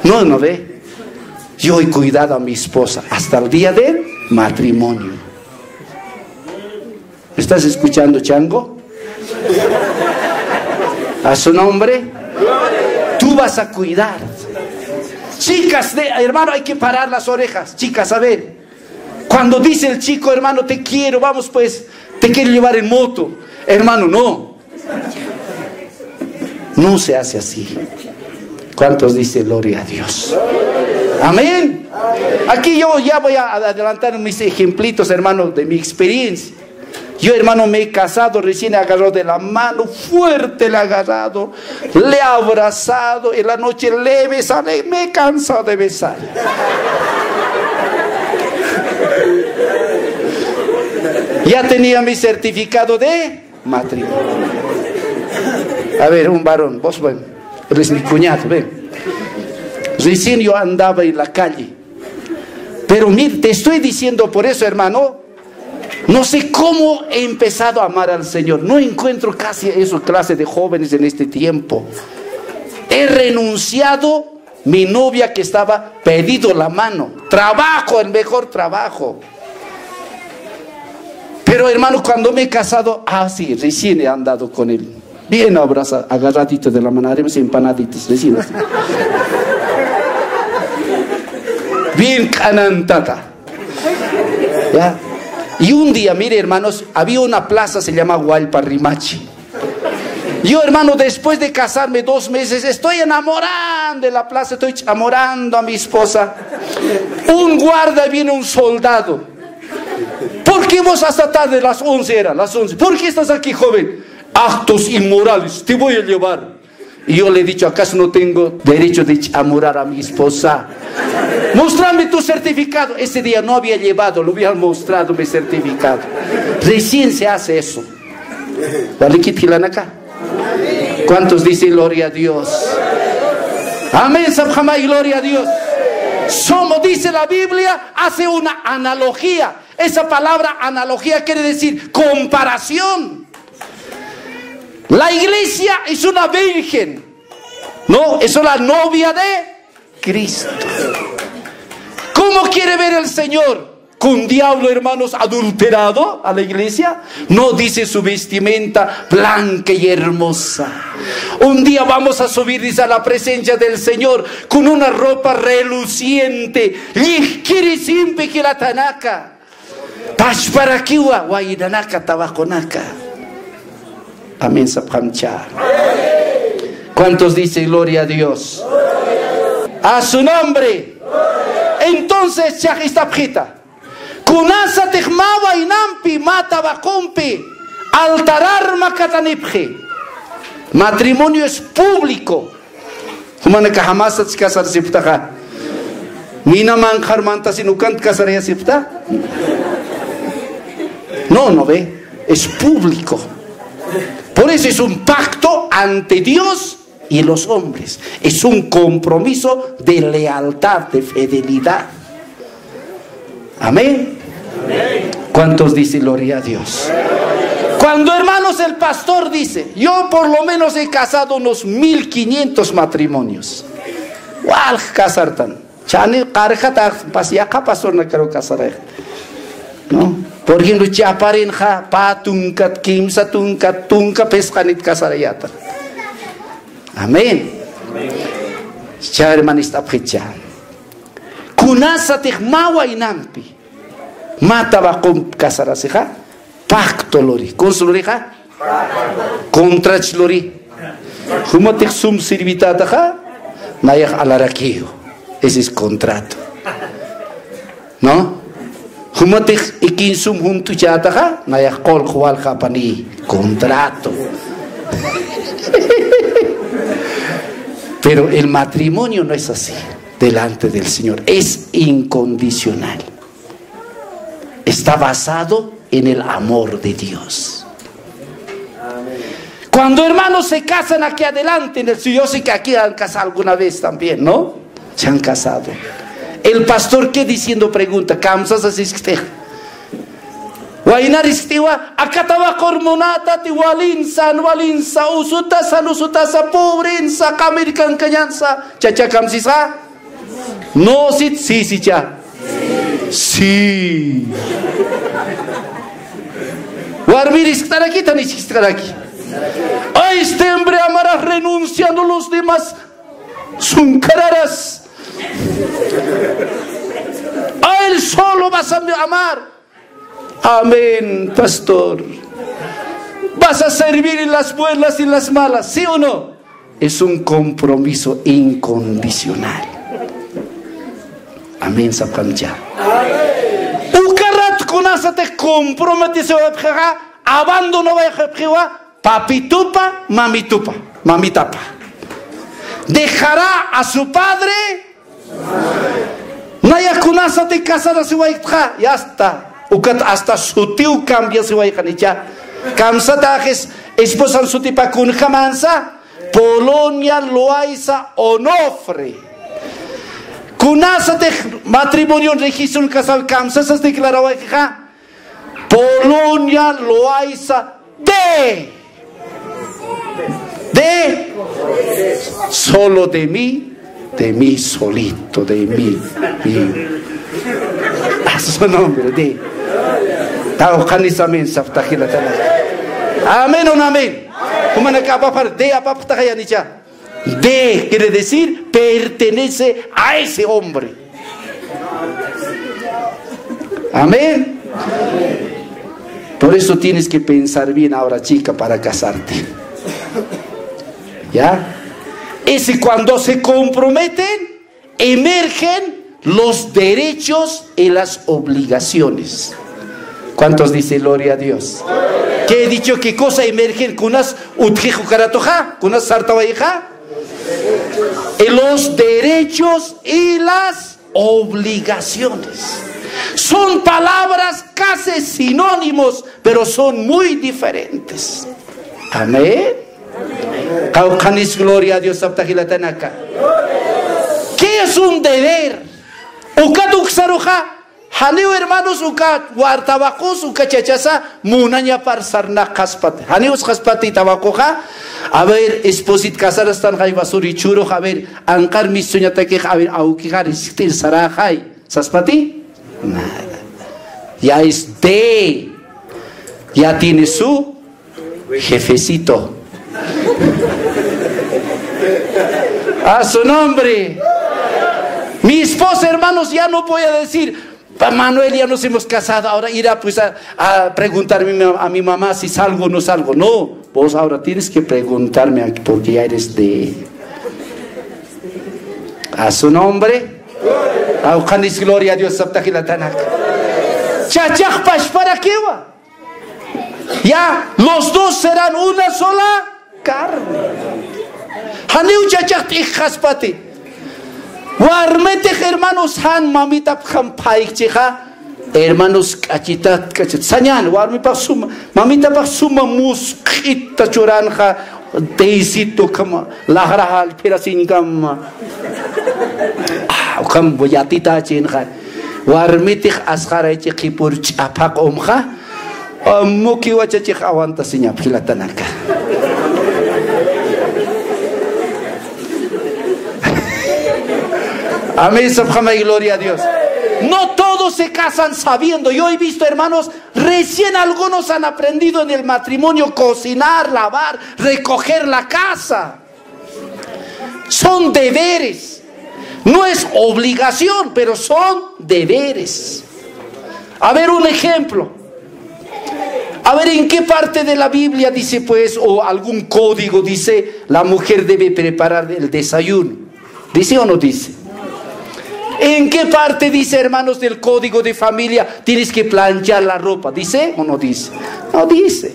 No, no ve. Yo he cuidado a mi esposa hasta el día del matrimonio. ¿Me estás escuchando, chango? A su nombre, tú vas a cuidar. Chicas, de, hermano, hay que parar las orejas. Chicas, a ver. Cuando dice el chico, hermano, te quiero, vamos pues, te quiero llevar en moto. Hermano, no. No se hace así. ¿Cuántos dicen gloria a Dios? Amén. Aquí yo ya voy a adelantar mis ejemplitos, hermano, de mi experiencia. Yo, hermano, me he casado, recién he agarrado de la mano, fuerte le he agarrado, le he abrazado, en la noche le he besado, le- me he cansado de besar. Ya tenía mi certificado de matrimonio. A ver, un varón, vos, bueno, eres mi cuñado, ven. Recién yo andaba en la calle. Pero mire, te estoy diciendo por eso, hermano, no sé cómo he empezado a amar al Señor. No encuentro casi esa clase de jóvenes en este tiempo. He renunciado mi novia que estaba pedido la mano. Trabajo, el mejor trabajo. Pero, hermano, cuando me he casado, ah, sí, recién he andado con él. Bien abraza, agarradito de la mano, haremos empanaditas, recién así. Bien canantata. ¿Ya? Y un día, mire, hermanos, había una plaza, se llama Huallpa Rimachi. Yo, hermano, después de casarme dos meses, estoy enamorando de la plaza, estoy enamorando a mi esposa. Un guarda, viene un soldado. ¿Por qué vos hasta tarde? Las once era, las once. ¿Por qué estás aquí, joven? Actos inmorales, te voy a llevar. Y yo le he dicho, ¿acaso no tengo derecho de enamorar a mi esposa? Muéstrame tu certificado. Ese día no había llevado, lo había mostrado mi certificado. Recién se hace eso. Walikit jilanaka. ¿Cuántos dicen gloria a Dios? Amén, sapxamay, gloria a Dios. Somos, dice la Biblia, hace una analogía. Esa palabra analogía quiere decir comparación. La iglesia es una virgen, ¿no? Es la novia de Cristo. ¿Cómo quiere ver el Señor? ¿Con diablo, hermanos, adulterado a la iglesia? No, dice, su vestimenta blanca y hermosa. Un día vamos a subir, dice, a la presencia del Señor con una ropa reluciente. Llijkiri simpi jilatanaka. Pachparakiwa wayinanaka, tawaqunaka. Amén, sapxamcha. ¿Cuántos dicen gloria a Dios? A su nombre. Entonces, chaq ist'apxita. Kunasatix mä waynampi, mä tawaqumpi altar armakatanipxi. Matrimonio es público. Jumanakax jamasats casarasipxtaxa. Nina manqhar mantasin ukant casarayasipxta. No, no ve. Es público. Por eso es un pacto ante Dios y los hombres. Es un compromiso de lealtad, de fidelidad. Amén. ¿Cuántos dicen gloria a Dios? Cuando, hermanos, el pastor dice, yo por lo menos he casado unos mil quinientos matrimonios. Walj casartan. Chani qarjatax pas yaqha pastornakaru casarayxta. ¿No? Por ejemplo, chaparinxa pä tunkat, kimsa tunkat, tunka phisqanit casarayäta. Amén. Cha hermanist'apxicha. Kunasatix mä waynampi mä tawaqump casarasixa, pacto luri. ¿Kunsa lurixa? Contrach luri. Jumatix sum sirvitätaxa, nayax alarakiw. Ese es contrato. ¿No? Jumatix ikin sum junt'uchätaxa, nayax qullq walja apani. Contrato. Pero el matrimonio no es así delante del Señor. Es incondicional. Está basado en el amor de Dios. Cuando hermanos se casan aquí adelante, en el, yo sé que aquí han casado alguna vez también, ¿no? Se han casado. El pastor, ¿qué diciendo? Pregunta, ¿kamsasasiskti? Waynarisktiwa, aka tawaqur munätati, walinsa, walinsa, usutasa, usutasa, pobrensa, qamirkankañansa, chacha, ¿kamsisa? No, sí, sí, sí, cha. Sí. Warmir isktaraki, ¿tanisktaraki? Ay, este hombre amará renunciando los demás. Son cararas. A él solo vas a amar. Amén, pastor. Vas a servir en las buenas y las malas, ¿sí o no? Es un compromiso incondicional. Amén, sapxamcha. Uka rat kunasatix comprometesiwayapxixa, abandonawayapxiwa, papitupa, mamitupa, mamitapa. Dejará a su padre. Naya kunasati casarasiwayktxa, ya está. Ukat hasta sutiw cambiasiwayxanicha. ¿Kamsataxis esposan sutipa kunjamansa? Polonia, Loaysa, Onofre. Kunasatix matrimonion registron casawi, ¿kamsasas declarawaykixa? Polonia, Loaysa, de, de, solo de mí, de mí solito, de mí, mí. A su nombre, de. Tawqanis amén sapxta jilatana. Amén o no amén. Jumanaka apapar, de apapxtaxa yanicha. De quiere decir pertenece a ese hombre. Amén. Por eso tienes que pensar bien ahora, chica, para casarte. ¿Ya? Es que cuando se comprometen, emergen los derechos y las obligaciones. ¿Cuántos dicen gloria a Dios? ¿Qué he dicho? ¿Qué cosa emergen? ¿Kunas utjix ukaratuxa? ¿Kunas sartawayixa? Eh, los derechos y las obligaciones. Son palabras casi sinónimos, pero son muy diferentes. Amén. Qawqhanis gloria a Dios sapxta jilatanaka. ¿Qué es un deber? Ukat uksaruxa, janiw hermanos uka war tawaqus, uka chachasa munañapar sarnaqaspati. Janiw usqaspati tawaquxa. A ver, esposit casarastanxay basurichurux, a ver, anqar mistuñatakix, a ver, awkixar iskt'ir saraxay. ¿Saspati? Nada. Ya es de, ya tiene su jefecito. A su nombre. Mi esposa, hermanos, ya no voy a decir, "Pa Manuel, ya nos hemos casado, ahora irá pues a, a preguntarme a mi mamá si salgo o no salgo". No, vos ahora tienes que preguntarme porque ya eres de... A su nombre. Qawqhanis gloria a Dios sapxta jilatanaka. Chachax pachparakiwa. Ya, los dos serán una sola carne. Janiw chachax t'ijxaspati. Warmitix hermanos jan mamitapjam phaykchixa. Hermanos k'achitat, k'achit sañan, warmipax suma, mamitapax suma musq'ita churanxa, teysitu kama, lajra jalphirasiñkama. Ah, ukham yatitachinxa. Warmitix asxaraychi qhipür ch'apha q'umxa, Amukiwa chachix aguantasiñap jilatanaka. Amén, sapxamay, gloria a Dios. No todos se casan sabiendo. Yo he visto, hermanos, recién algunos han aprendido en el matrimonio cocinar, lavar, recoger la casa. Son deberes. No es obligación, pero son deberes. A ver, un ejemplo. A ver, ¿en qué parte de la Biblia dice, pues, o algún código dice, la mujer debe preparar el desayuno? ¿Dice o no dice? ¿En qué parte dice, hermanos, del código de familia, tienes que planchar la ropa? ¿Dice o no dice? No dice.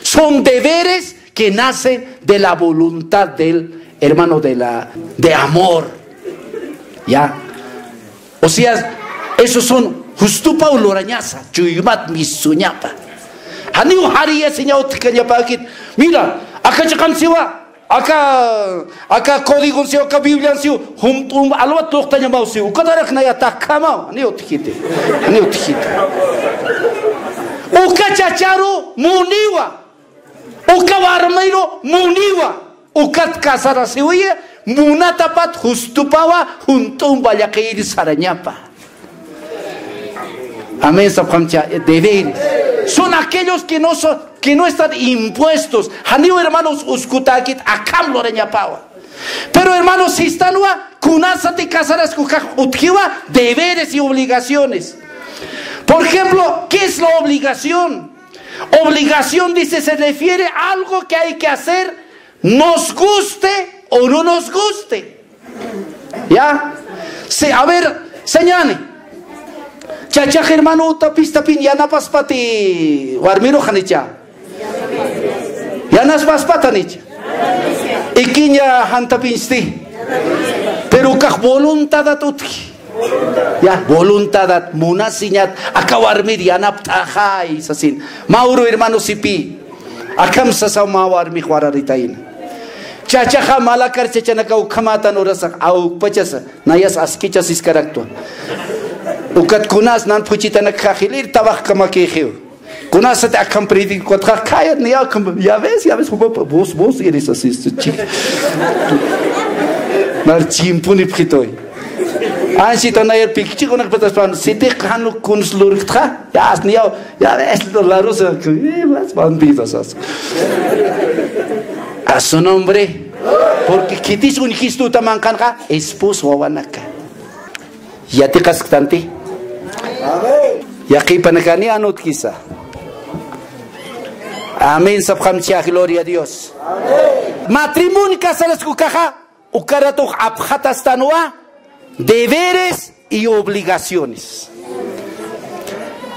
Son deberes que nacen de la voluntad del hermano, de la, de amor. ¿Ya? O sea, esos son justupaw lurañasa, chuymat misuñapa. Janiw jariyasiñaw utjkañapäkit. Mira, aka chiqan siwa, aka, aka códigon siwa, aka Biblian siwa, jumt'un alwat luqtañamaw siwa. Ukatarak naya takhamaw, janiw utjkiti. Janiw utjkiti. Uka chacharu muniwa. Uka warmiru muniwa, ukat casarasiwiya, munatapat justupawa, junt'un wallaqir sarañapa. Amén, sapxamcha, deberes. Son aquellos que no son, que no están impuestos. Janiw, hermanos, uskutäkit akham lurañapawa. Pero, hermanos, sistanwa, kunasati casarasku ukax utjiwa, deberes y obligaciones. Por ejemplo, ¿qué es la obligación? Obligación, dice, se refiere a algo que hay que hacer, nos guste o no nos guste. ¿Ya? Sí, a ver, señane. Chachax hermano, tapis tapin yanapaspati warmiru janicha. Yanaspaspatanicha. Ikiña jantapinsti. Pero ukax voluntadat utji. Ya, voluntadat, munasiñat, aka warmir yanapt'axay, sasin. Mä uru hermano sipi. Akham sasaw mä warmix wararitayna. Chachaxa malakar chachanakaw ukhamätan urasax, awkpachasa, nayas askichasiskaraktwa. Ukat kunas nan phuchitanak jaqilir tabaxkamakïxiw. Kunasati akham predicawatxa, khayat niya akham, ya ves, ya ves, vos, vos eres así, este chico. Nar chimpunipxituy. Ansi tanayar pikchikunakpataspan, sitix jan uk kuns lurktxa, ya, niya, ya ves, la rosa, eh, las bandidas, as. A su nombre. Porque khitis uñjistu utamanqanxa, esposo wawanaka. Yatiqasktanti. Amén. Yaqhipanakani anutkisa. Amén, sapxamcha, gloria a Dios. Amén. Matrimonio casarasku ukaxa, ukaratux apxatastanwa, deberes y obligaciones.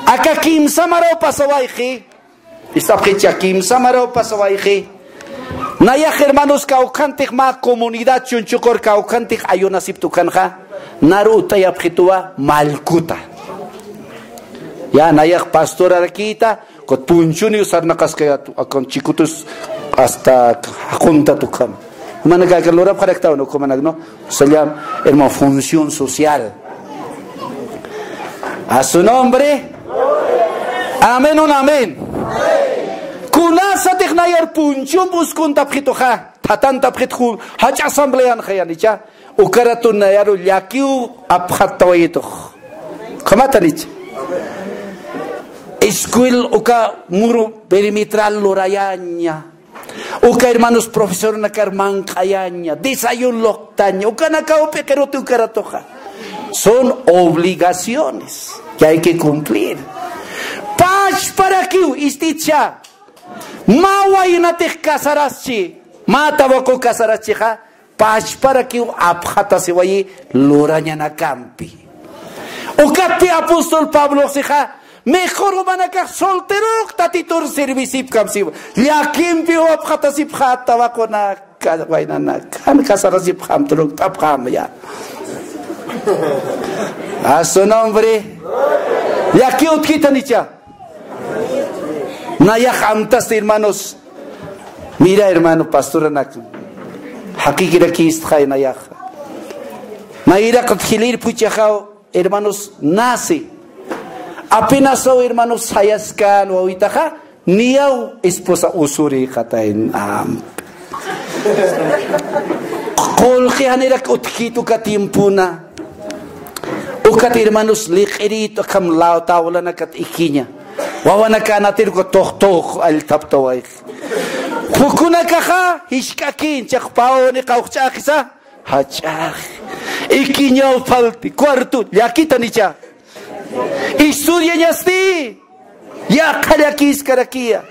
Aka kimsa maraw pasawayxi, Ist'apxicha, kimsa maraw pasawayxi. Nayax hermanos kawkhantix mä comunidad Chunchuqur kawkhantix ayunasipta ukanxa, naru ut'ayapxituwa mallkuta. Ya, nayax pastorarakïta, kut punchuniw sarnaqaskayät, akan chikutus hasta jaquntat ukham. Manaka aka lurapxaraktawan ukhumanak, ¿no? Se llama, hermano, función social. A su nombre. Amén, un amén. Kunasatix nayar punchump uskuntapxituxa, thatantapxitxu, jach'a asambleanxa yanicha, ukaratun nayaru llakiw apxattawayitux. Ukhamatanicha. Escuel uka muru perimetral lurayaña. Uka hermanos profesornakar manq'ayaña, desayuno luqtaña, ukanakaw p'iqiruti ukaratuxa. Son obligaciones que hay que cumplir. Pachparakiw, ist'icha. Mä waynatix casaraschi, mä tawaqu casaraschixa, pachparakiw apxatasiwayi lurañanakampi. Ukatpi apóstol Pabloxixa, mejor jumanakax solterox Tatitur servisipkam siwa. Llakimpiw apxatasipxät tawaqunaka, waynanaka. Jan casarasipxam, turukt'apxam ya. A su nombre. Llaki utjitanicha. Nayax amtasti, hermanos. Mira, hermano, pastoranak. Jaqikirakistxay nayax. Nayraqat jilïr phuchhaxaw, hermanos, nace. Apenas, hermanos, sayaskan wawitaxa, niyaw esposa usurïxatayn ampi. Qullqi janirak utjkit uka tiempona. Ukat, hermanos, liq'irit akham law tawlanakat ikiña. Wawanakanatir uka tuqtuq allthaptawayx. Jukunakaxa jisk'akin, chiqpawni qawqch'axisa. Jach'ax. Ikiñaw falti, cuarto, llakitanicha. Estudiañasti. Yaqha llakiskarakiya.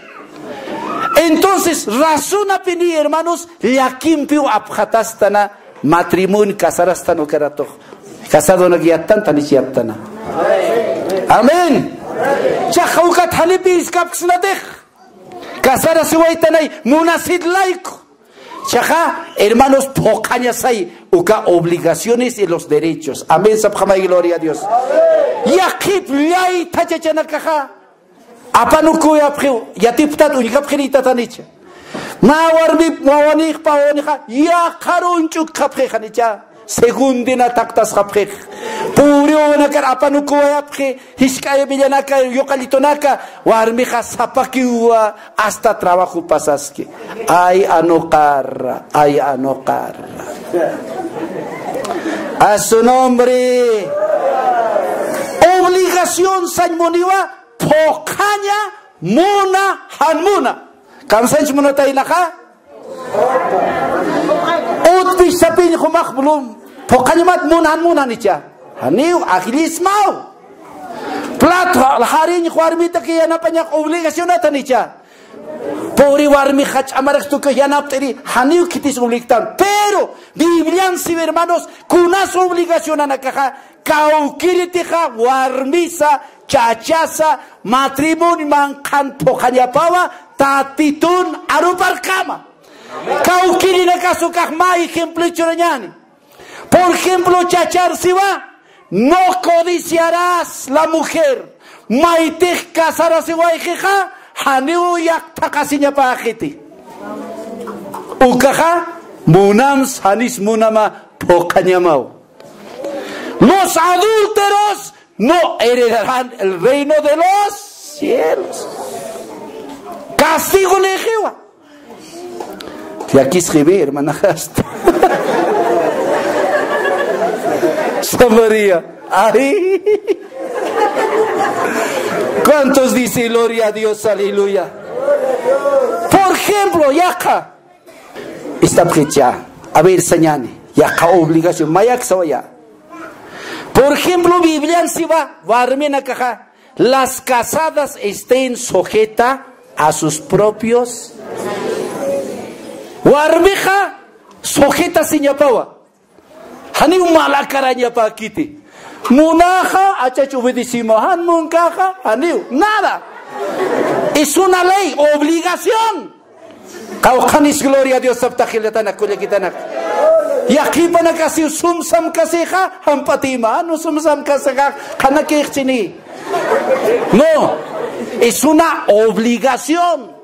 Entonces, razonapini, hermanos, llakimpiw apxatastana matrimonio, casarastan uka ratux. Casadonak yattan, tanich yattana. Amén. Chiqa ukat janipïskapksnatix. Casarasiwaytanay munasit layku. Chiqa, hermanos, phuqhañasay uka obligaciones y los derechos. Amén, sapxamay, gloria a Dios. Yaqhip llaytha chachanakaxa. Apanukuwayapxiw, yatiptat uñjapxiritatanicha. Mä warmip wawanix pawanixa, yaqharuñ ch'ukxapxixanicha. Segundina thaqtasxapxix. Pobre wawanakar apanukuwayapxi, jisk'ay millanaka, yuqallitunaka, warmixa sapakiwa, hasta trabajo pasaski. Ay, anuqarra, ay, anuqarra. A su nombre. Obligación sañ muniwa, phuqhaña muna, jan muna. Kamsañch munataynaxa. Utpis sapiñ jumax blum. Phuqhañamat muna, jan munanicha. Janiw, ajllismaw. Plato jariñ warmitaki yanapañax obligacionatanicha. Pobre warmi jach'a maraq tukuy yanapt'iri, janiw khitis obligtan. Pero Biblian siwi, hermanos, kunas obligacionanakaxa, kawkïritixa warmisa chachasa matrimonio manqhan phuqhañapawa Tatitun aruparkama. Kawkïrinakas ukax mä ejemplo churañäni. Por ejemplo, chachar siwa, no codiciarás la mujer. Maytix casarasiwayxixa, janiw yaqthaqasiñapäxiti. Ukaxa, munams janis munama phuqhañamaw. Los adúlteros no heredarán el reino de los cielos. Castigo nixiwa. Llakisxiwi, hermana, hasta. Samaria. Ay. ¿Cuántos dicen gloria a Dios? Aleluya. Por ejemplo, yaqha. Esta fecha. A ver, sañäni. Yaqha obligación. Mayak sawaya. Por ejemplo, Biblian siwa, warminakaxa, las casadas estén sujeta a sus propios. Warmixa sujetasiñapawa. Janiw malakarañapäkiti. Munaxa, achach obedecima, jan munkaxa, janiw, nada. Es una ley, obligación. Qawqhanis gloria a Dios saptax jilatanak, kullakitanak. Yaqhipanakasiw sum samkasixa, jamp'atima, no sum samkasixa, qhanakïxchini. No, es una obligación.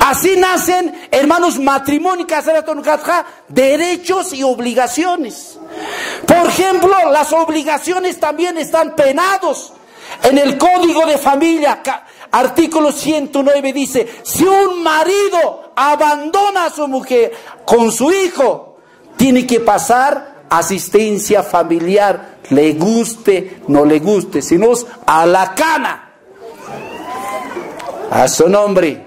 Así nacen, hermanos, matrimonio, casarastan ukatxa, derechos y obligaciones. Por ejemplo, las obligaciones también están penados. En el Código de Familia, ca-, artículo ciento nueve dice, si un marido abandona a su mujer con su hijo, tiene que pasar asistencia familiar, le guste, no le guste, sino a la cana. A su nombre.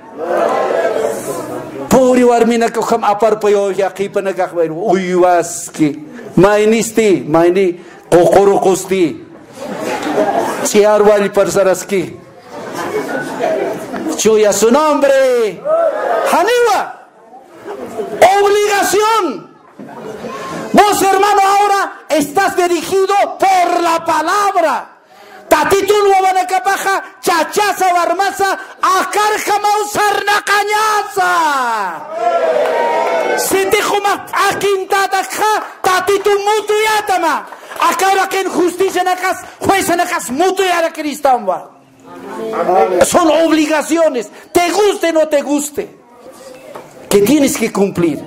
Pobre warminaka ukham aparpayaw yaqhipanakax, uywaski. Maynisti, mayni ququruqusti. Ch'iar wallpar saraski. Chuya su nombre. Janiwa. Obligación. Vos, hermano, ahora estás dirigido por la palabra. Tatitun wawanakapaxa, chachasa, warmasa, akarjamaw sarnaqañasa. Sitix jumax p'akintatakxa, Tatitun mutuyatama. Aka uraqin justicianakas, juezanakas mutuyarakiristanwa. Son obligaciones, te guste o no te guste, que tienes que cumplir.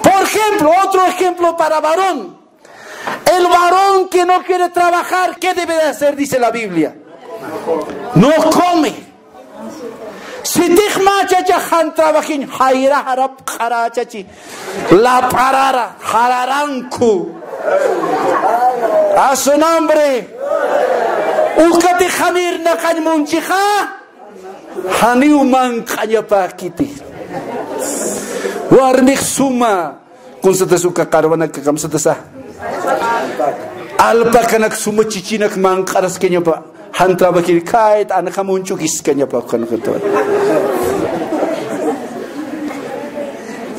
Por ejemplo, otro ejemplo para varón. El varón que no quiere trabajar, ¿qué debe de hacer? Dice la Biblia. No come. Sitix mä chacha jan trabajiñ, jayra jarapxarachachi, lap'arara, jararanku. A su nombre. Ukatix janir naqañ munchixa, janiw manq'añapäkiti. Warmix suma Kunsatas uka qarwanak kamsatasa. Alpakanak suma chichinak manq'araskañapa. Jan trabajir kayt anjam uñch'ukiskañapa ukan.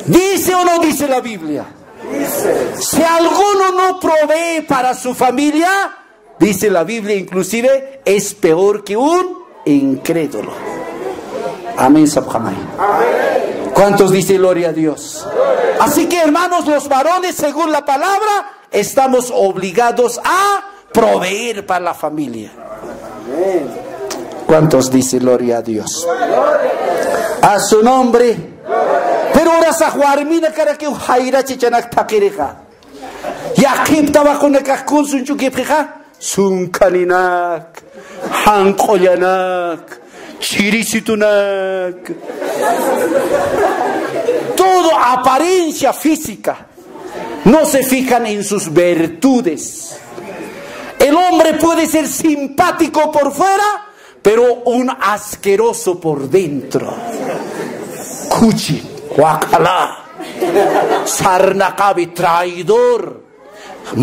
¿Dice o no dice la Biblia? Si alguno no provee para su familia, dice la Biblia, inclusive es peor que un incrédulo. Amén, sapxamay. ¿Cuántos dicen gloria a Dios? Así que, hermanos, los varones, según la palabra, estamos obligados a proveer para la familia. ¿Cuántos dicen gloria a Dios? A su nombre. Pero urasax warminakarakiw jayra chichanak thaqirixa. Yaqhip tawaqunakax kunsa uñch'ukipxixa, sunkhaninak, janq'ullanak, chirisitunak. Todo apariencia física. No se fijan en sus virtudes. El hombre puede ser simpático por fuera, pero un asqueroso por dentro. Khuchi, waq'ala, sarnaqawi, traidor,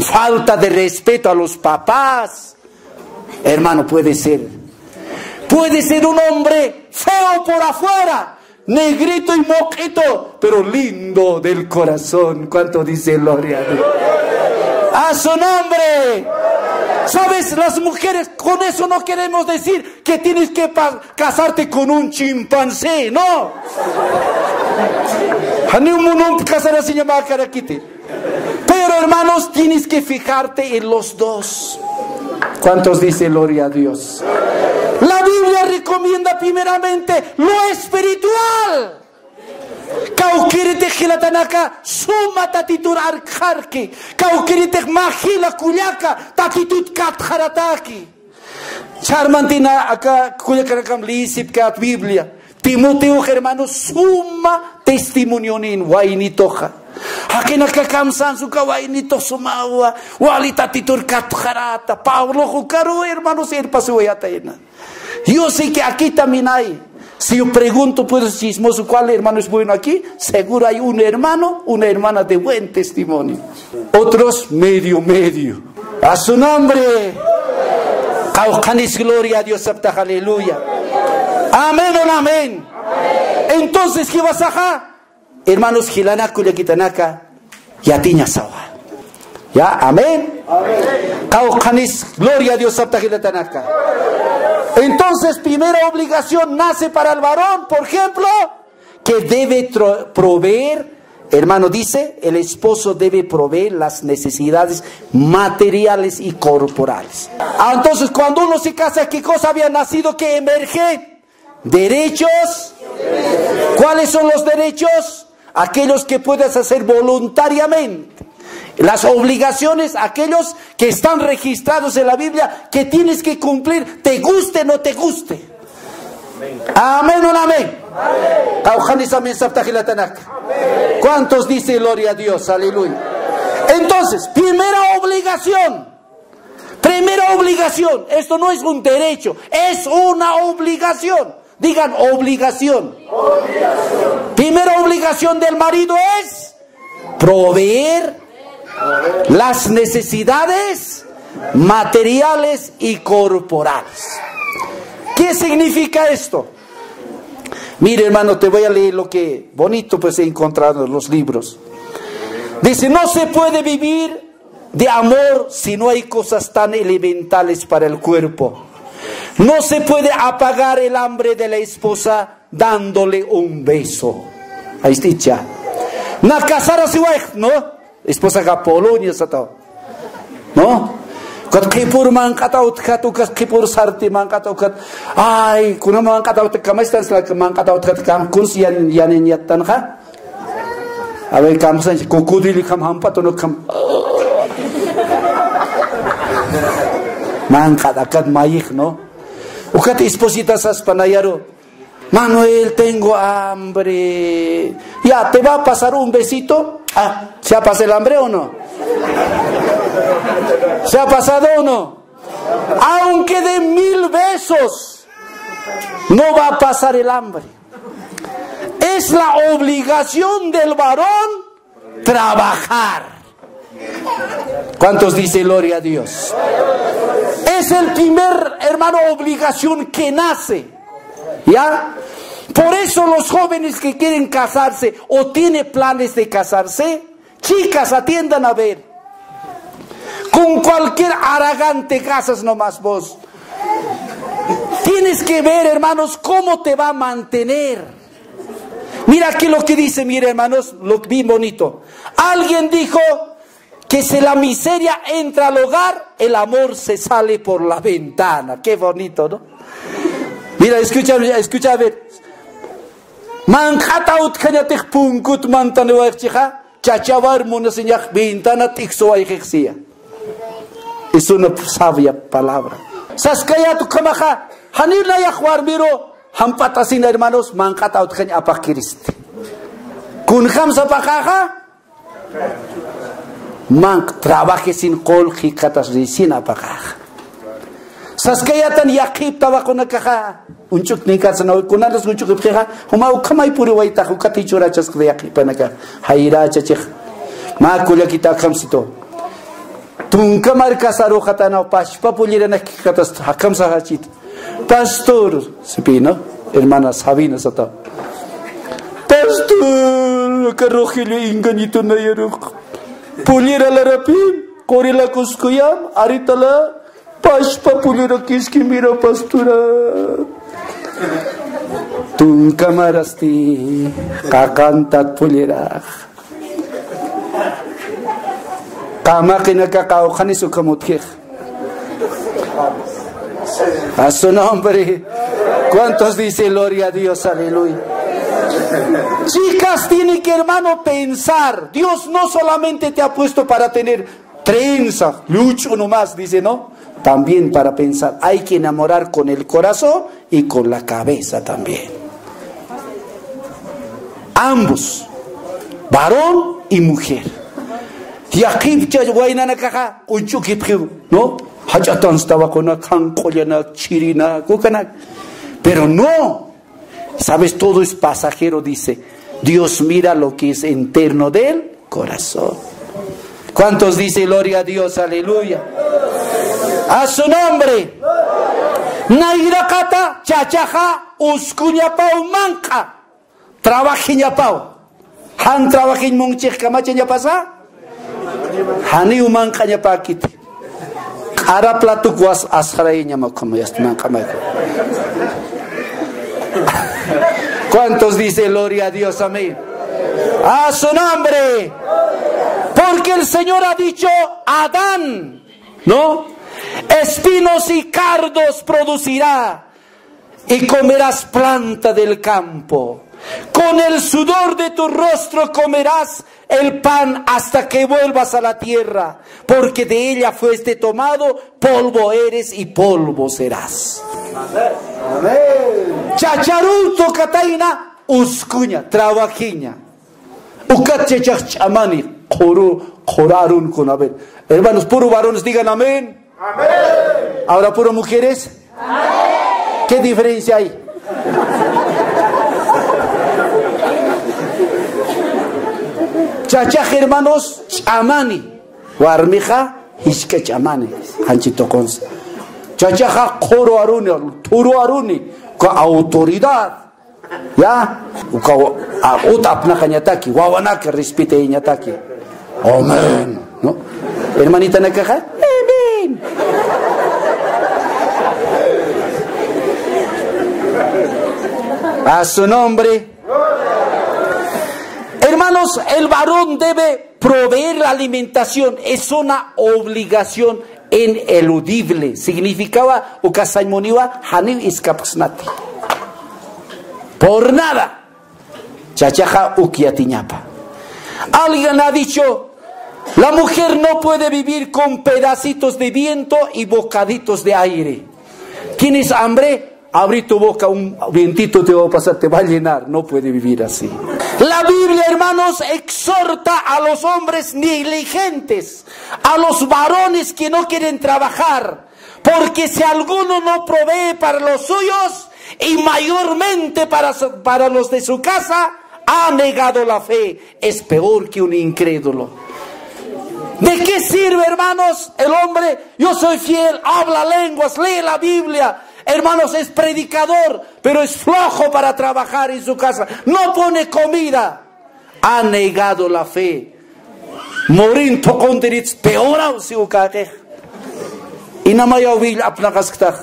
falta de respeto a los papás. Hermano, puede ser. Puede ser un hombre feo por afuera, negrito y moquito, pero lindo del corazón. ¿Cuánto dice gloria a Dios? A su nombre. ¿Sabes? Las mujeres, con eso no queremos decir que tienes que pa-, casarte con un chimpancé, no. Janiw munump casarasiñamäkarakiti. Pero, hermanos, tienes que fijarte en los dos. ¿Cuántos dicen gloria a Dios? La Biblia recomienda primeramente lo espiritual. Kawkïritix jilatanaka, suma Tatitur arkxarki. Kawkïritix mä jila kullaka Tatitut katxarataki. Ch'armantina aka kullakarakam liyisipkät Biblia. Timoteox, hermano, suma testimonionin waynituxa. Jaqinaka kamsans uka waynitux sumawa, wali Tatitur katxarata. Pablox ukaru, hermanos, irpasiwayatayna. Yo sé que aquí también hay. Si yo pregunto, pues, chismoso, ¿cuál hermano es bueno aquí? Seguro hay un hermano, una hermana de buen testimonio. Otros medio, medio. A su nombre. Qawqhanis gloria a Dios, saptax, aleluya. Amén o no amén. Entonces, ¿qué vas a hacer? Hermanos, jilanaka, kullakitanaka, yatiñasawa. ¿Ya? Amén. Qawqhanis, gloria a Dios, saptax jilatanaka. Entonces, primera obligación nace para el varón, por ejemplo, que debe tro-, proveer, hermano, dice, el esposo debe proveer las necesidades materiales y corporales. Ah, entonces, cuando uno se casa, ¿qué cosa había nacido que emerge? Derechos. ¿Cuáles son los derechos? Aquellos que puedes hacer voluntariamente. Las obligaciones, aquellos que están registrados en la Biblia, que tienes que cumplir, te guste o no te guste. Amén o no amén. Qawqhanis amén, saptax jilatanaka. ¿Cuántos dicen gloria a Dios? Aleluya. Entonces, primera obligación. Primera obligación. Esto no es un derecho, es una obligación. Digan obligación. Primera obligación del marido es proveer las necesidades materiales y corporales. ¿Qué significa esto? Mire, hermano, te voy a leer lo que bonito, pues, he encontrado en los libros. Dice, no se puede vivir de amor si no hay cosas tan elementales para el cuerpo. No se puede apagar el hambre de la esposa dándole un beso. Ahí está, ya. Na casarasiwayxta, ¿no? Esposaxa Polonia satawa, ¿no? Ukat qhipür manq'ataw utjat, ukat qhipür sarti manq'ataw utjat. Ay, kuna manq'ataw utjat, kamaystan manq'ataw utjat, kam kuns yan, yanin yattanxa. A ver, kamsan, cocodrilo kam jamp'at, ¿no? Kam. Manq'at akat mayix, ¿no? Ukat esposita saspa nayaru: "Manuel, tengo hambre". Ya, ¿te va a pasar un besito? Ah, ¿se ha pasado el hambre o no? ¿Se ha pasado o no? Aunque de mil besos, no va a pasar el hambre. Es la obligación del varón trabajar. ¿Cuántos dicen gloria a Dios? Es el primer, hermano, obligación que nace. ¿Ya? Por eso los jóvenes que quieren casarse o tiene planes de casarse, chicas, atiendan a ver. Con cualquier aragán te casas nomás vos. Tienes que ver, hermanos, cómo te va a mantener. Mira aquí lo que dice, mira, hermanos, lo bien bonito. Alguien dijo que si la miseria entra al hogar, el amor se sale por la ventana. Qué bonito, ¿no? Mira, escucha, escucha, a ver. Manq'ata utjañatix punkut mantaniwayxchixa, chachawar munasiñax ventana t'iksuwayxixsiya. Es una sabia palabra. Saskayät ukhamaxa, janiw nayax warmiru jamp'atasina, hermanos, manq'ata utjañ apaxkiristi. Kunjams apaqaxa, manq' trabajesin qullqi jikxatasrisin apaqaxa. Saskayätan yaqhip tawaqunakaxa, uñch'ukninkatsa nawi, kunantas uñch'ukipxixa, juma ukhamay puriwaytax, ukat jichhürachasxa yaqhipanakax, jayra chachix. Mä kullakita akhamsitu. Tunka markasaruxatanaw pachpa pulliranak jikxatasta, akhamsa jachit. Pastor, sipï, ¿no? Hermana Sabina sata. Pastor, aka Rogelio engañito nayarux. Pullira larapï, qurila kuskuyam, aritala, pachpa pullira kiski, mira, pastora. Tunka marasti, qaqantat pullirax. Qamaqinakaxa qawqhanis ukham utjix. A su nombre. ¿Cuántos dicen gloria a Dios? Aleluya. Chicas, tienen que, hermano, pensar. Dios no solamente te ha puesto para tener trenza, lluch'u nomás, dice, ¿no? También para pensar. Hay que enamorar con el corazón y con la cabeza también. Ambos, varón y mujer. Yaqhipcha waynanakaxa uñch'ukipxiw, ¿no? Jach'atanstawaquna, khanq'ullanak, chirinak, ukanak. Pero no. ¿Sabes? Todo es pasajero, dice. Dios mira lo que es interno del corazón. ¿Cuántos dicen gloria a Dios? Aleluya. A su nombre. Nayraqata chachaxa uskuñapaw manq'a. Trabajiñapaw. Jan trabajiñ munchix kamachañapasa. Janiw manq'añapäkiti. Q'ara platuk was asxarayañama ukhama yast manq'amayku. ¿Cuántos dice gloria a Dios? Amén. A su nombre. Porque el Señor ha dicho, Adán, ¿no? Espinos y cardos producirá, y comerás planta del campo. Con el sudor de tu rostro comerás el pan hasta que vuelvas a la tierra, porque de ella fuiste tomado, polvo eres y polvo serás. Amén. Chacharunto kataina, uskuña, trabajiña. Ukat chachax ch'amani, quru, qurarun kuna. A ver, hermanos, puro varones, digan amén. Amén. Ahora puro mujeres. Amén. ¿Qué diferencia hay? Chachax, hermanos, ch'amani. Warmixa jisk'a ch'amani. Janchi tuqunsa. Chachaxa quru aruni, turu aruni. Con autoridad. Ya, uka, a, ut apnaqañataki, wawanaka respetayañataki. Amén, ¿no? Hermanitanakaxa, amén. A su nombre. Hermanos, el varón debe proveer la alimentación, es una obligación ineludible. Significaba, uka sañ muniwa, janiw escapxsnati. Por nada. Chachaxa uk yatiñapa. Alguien ha dicho, la mujer no puede vivir con pedacitos de viento y bocaditos de aire. Tienes hambre, abrí tu boca, un vientito te va a pasar, te va a llenar. No puede vivir así. La Biblia, hermanos, exhorta a los hombres negligentes, a los varones que no quieren trabajar, porque si alguno no provee para los suyos, y mayormente para su, para los de su casa, ha negado la fe, es peor que un incrédulo. ¿De qué sirve, hermanos, el hombre? Yo soy fiel, habla lenguas, lee la Biblia, hermanos, es predicador, pero es flojo para trabajar en su casa, no pone comida. Ha negado la fe. Morin thuquntirits peoraw si ukäkix. Inamayaw will apnaqasktax.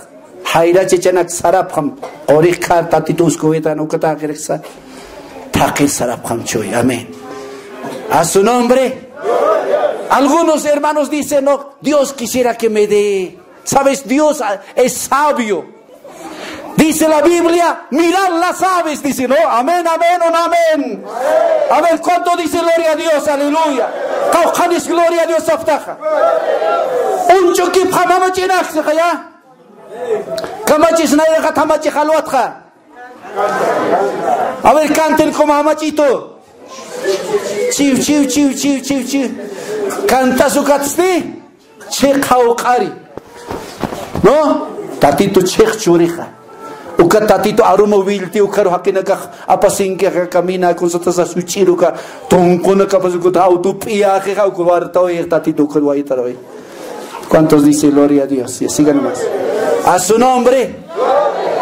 Jayrachachanak sarapxam. Qurix khar Tatitu uskuwitan ukataqiriksa. Thaqir sarapxam chuy. Amén. A su nombre. Algunos hermanos dicen, no, Dios quisiera que me dé. Sabes, Dios, ah, es sabio. Dice la Biblia, mirad las aves, dice, ¿no? Amén, amén, un amén. A ver, ¿cuánto dice gloria a Dios? Aleluya. Qawqhanis gloria a Dios sapxtaxa. Uñch'ukipxam, jamach'inaksa, ya. Kamachis nayraqat jamachix alwatxa. A ver, canten como jamach'itu. Chiw, chiw, chiw. Cantas ukatsti. Chhiqaw q'ari. ¿No? Tatitu chhiq churixa. Uka Tatitu aruma willti, ukaru jaqinakax apasinkixa, camina, kunsatasa such'iruka, tunqunakapas uka auto p'iyaxixa, uka wartawix Tatitu ukaru waytarawix. ¿Cuántos dice gloria a Dios? Y sigan más. A su nombre.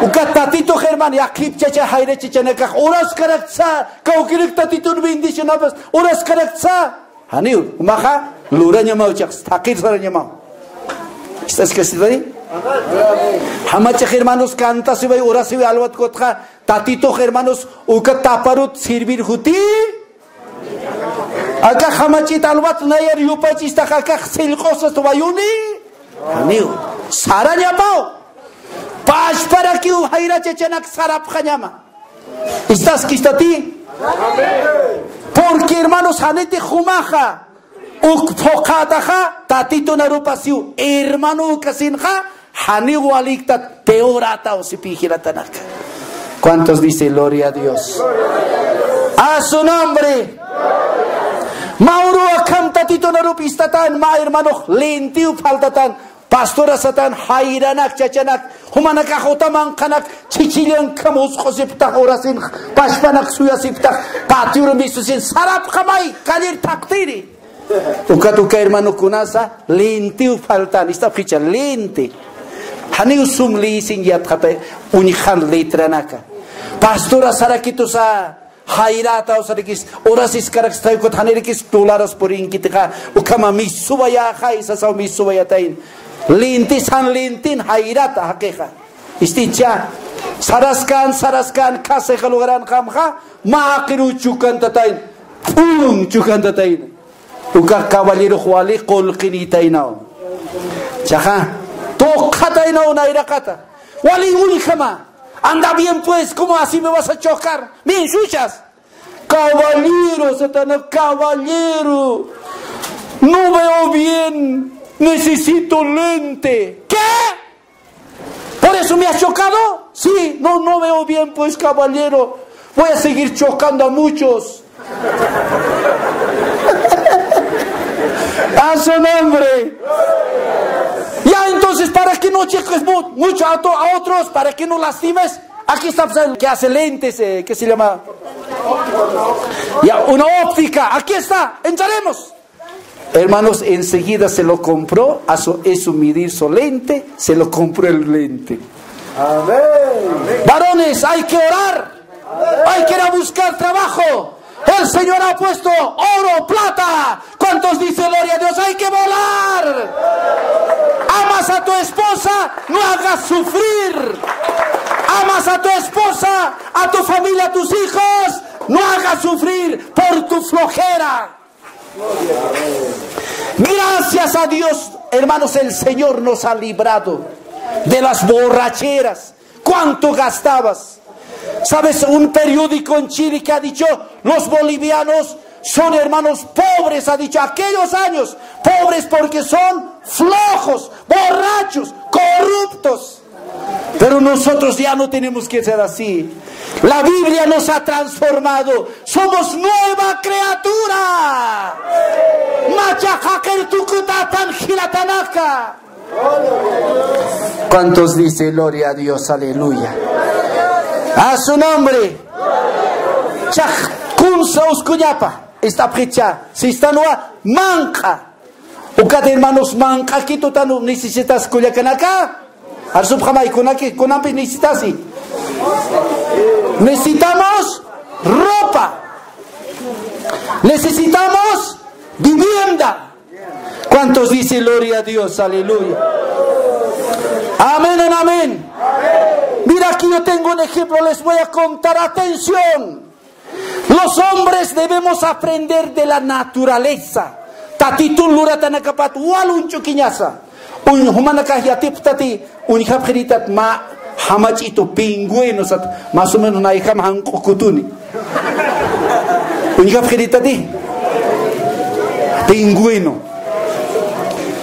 Uka Tatitu, hermano, yaqhip chacha, jayra chachanakax, uraskaraksa, kawkirik Tatitun bendicionapas, uraskaraksa. Janiw, jumaxa lurañamaw, chaqs, thaqir sarañamaw. ¿Estás casi ahí? Jamachix, hermanos, cantasiway, urasiway, alwat kutxa, Tatitux, hermanos, uka taparut servir juti. Aka jamach'it alwat nayar yupachistax, aka sillq'usas wayuni. Janiw, sarañamaw. Pachparakiw jayrachachanak sarapxañama. ¿Estás kistati? Porque, hermanos, janiti jumaxa, uk phuqhataxa, Tatitun arupasiw, hermano, ukasinxa, janiw waliktat, peor ataw, sipi jiratanaka. ¿Cuántos dice gloria a Dios? A su nombre. Mä uruw akham Tatitun arup istatan, mä hermanox lentiw faltatan, pastora satan, jayranak, chachanak, jumanakax uta manqhanak, chhichhillankham usq'usiptax, urasin, pachpanak suyasiptax, patiur misusin, sarapxamay, callir thaqtiri. Ukat uka hermano kunasa, lentiw faltan, ist'apxicha, lenti. Janiw sum liyisin yatxata, uñjan letranaka. Pastora sarakitusa, jayrataw sarikis, urasis karakstay, ukat janirikis dólares purinkitixa, ukhama misuwayaxay, sasaw misuwayatayn. Lenti san lentin jayrata jaqixa. Isticha, saraskan, saraskan, kasixa lugarankamxa, mä jaqiru chukantatayn, p'un chukantatayn. Uka caballerux wali qullqinitaynaw. Chaxa, tuqataynaw nayraqata. Wali uñjama. Anda bien pues, ¿cómo así me vas a chocar? Bien, chuchas. Caballero, Satanás, caballero. No veo bien. Necesito lente. ¿Qué? ¿Por eso me has chocado? Sí, no, no veo bien, pues, caballero. Voy a seguir chocando a muchos. A su nombre. Ya, entonces, para que no choques mu-, mucho a to-, a otros, para que no lastimes, aquí está, pues, el que hace lentes, eh, ¿qué se llama? Ya, una óptica. Aquí está, entraremos. Hermanos, enseguida se lo compró, a su, eso medir su lente, se lo compró el lente. Amén. Varones, hay que orar, hay que ir a buscar trabajo. El Señor ha puesto oro, plata. ¿Cuántos dicen gloria a Dios? Hay que volar. Amas a tu esposa, no hagas sufrir. Amas a tu esposa, a tu familia, a tus hijos, no hagas sufrir por tu flojera. Gracias a Dios, hermanos, el Señor nos ha librado de las borracheras. ¿Cuánto gastabas? ¿Sabes? Un periódico en Chile que ha dicho, los bolivianos son, hermanos, pobres, ha dicho, aquellos años, pobres porque son flojos, borrachos, corruptos. Pero nosotros ya no tenemos que ser así. La Biblia nos ha transformado. Somos nueva criatura. Machaqaqir tukutatan jilatanaka. ¿Cuántos dice gloria a Dios? Aleluya. A su nombre. Chaq kunsa uskuñapa. Esta fecha. Si están manqa. Ukat hermanos, manq'akitutan necesitas kullakanaka. Arsupxamay kunaki, kunampis necesitasi. Necesitamos ropa. Necesitamos vivienda. ¿Cuántos dicen gloria a Dios? Aleluya. Amén, amén. Mira, aquí yo tengo un ejemplo, les voy a contar. Atención. Los hombres debemos aprender de la naturaleza. Tatitun luratanakapat wal uñch'ukiñasa. Uñ jumanakax yatipxtati, uñjapxiritat mä jamach'itu pingüino sat, más o menos nayjam janq'ukutuni. Uñjapxiritati, pingüino.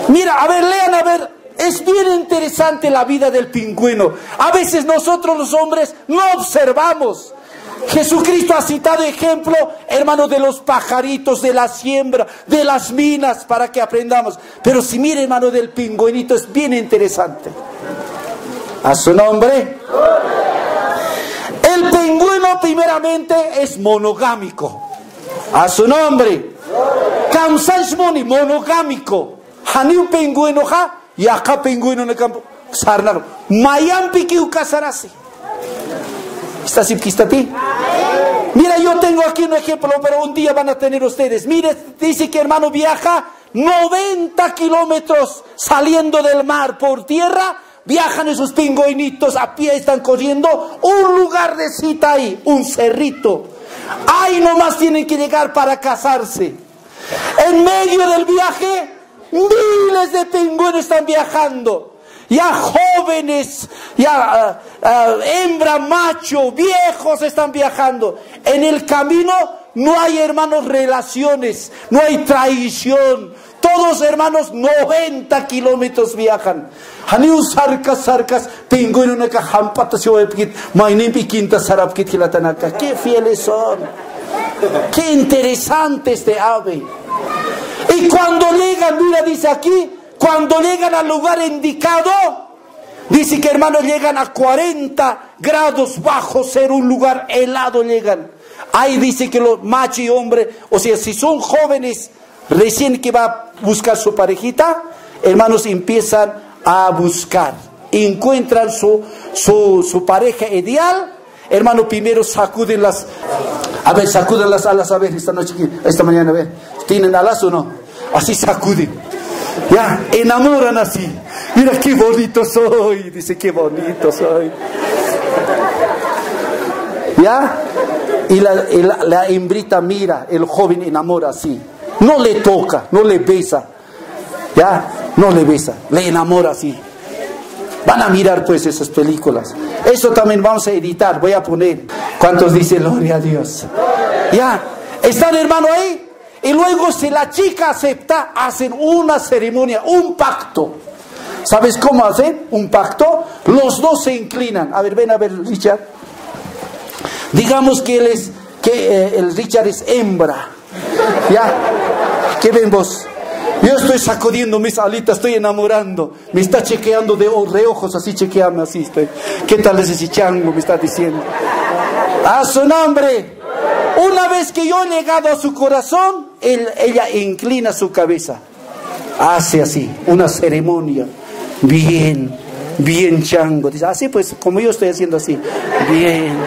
Mira, a ver, lean, a ver. Es bien interesante la vida del pingüino. A veces nosotros los hombres no observamos. Jesucristo ha citado ejemplo, hermano, de los pajaritos, de la siembra, de las minas, para que aprendamos. Pero si mire, hermano, del pingüinito es bien interesante. A su nombre. El pingüino primeramente es monogámico. A su nombre. Kamsashmoni, monogámico. Janiw pingüinoxa, yaqha pingüinonakamp sarnaru. Mayampikiw casarasi. ¿Está así, está ti? Mira, yo tengo aquí un ejemplo, pero un día van a tener ustedes. Mire, dice que hermano viaja noventa kilómetros saliendo del mar por tierra, viajan esos pingüinitos a pie, están corriendo, un lugar de cita ahí, un cerrito. Ahí nomás tienen que llegar para casarse. En medio del viaje, miles de pingüinos están viajando. Ya jóvenes, ya, ah, ah, hembra, macho, viejos están viajando. En el camino no hay, hermanos, relaciones, no hay traición. Todos, hermanos, noventa kilómetros viajan. Janiw sarkas, sarkas, pingüinonaka jamp'ata siwayapkit, maynimpi quinta sarapkit jilatanaka. Qué fieles son. Qué interesante este ave. Y cuando llegan, mira, dice aquí, cuando llegan al lugar indicado, dice que, hermanos, llegan a cuarenta grados bajo cero, un lugar helado llegan. Ahí dice que los macho y hombre, o sea, si son jóvenes, recién que va a buscar su parejita, hermanos, empiezan a buscar, encuentran su, su, su pareja ideal. Hermano, primero sacuden las, a ver, sacudan las alas, a ver, esta noche, esta mañana, a ver, ¿tienen alas o no? Así sacuden. Ya, enamoran así. Mira qué bonito soy, dice, qué bonito soy. ¿Ya? Y la, y la, la hembrita mira, el joven enamora así. No le toca, no le besa. ¿Ya? No le besa, le enamora así. Van a mirar pues esas películas. Eso también vamos a editar, voy a poner. ¿Cuántos dicen gloria a Dios? Ya, están, hermano, ahí. Y luego, si la chica acepta, hacen una ceremonia, un pacto. ¿Sabes cómo hacen un pacto? Los dos se inclinan. A ver, ven a ver, Richard. Digamos que él es, que, eh, el Richard es hembra. ¿Ya? ¿Qué ven vos? Yo estoy sacudiendo mis alitas, estoy enamorando. Me está chequeando de o-, reojos, así chequeame, así estoy. ¿Qué tal ese chango? Me está diciendo. A su nombre. Una vez que yo he llegado a su corazón, él, ella inclina su cabeza. Hace así, una ceremonia. Bien, bien, chango. Dice, así pues, como yo estoy haciendo así. Bien.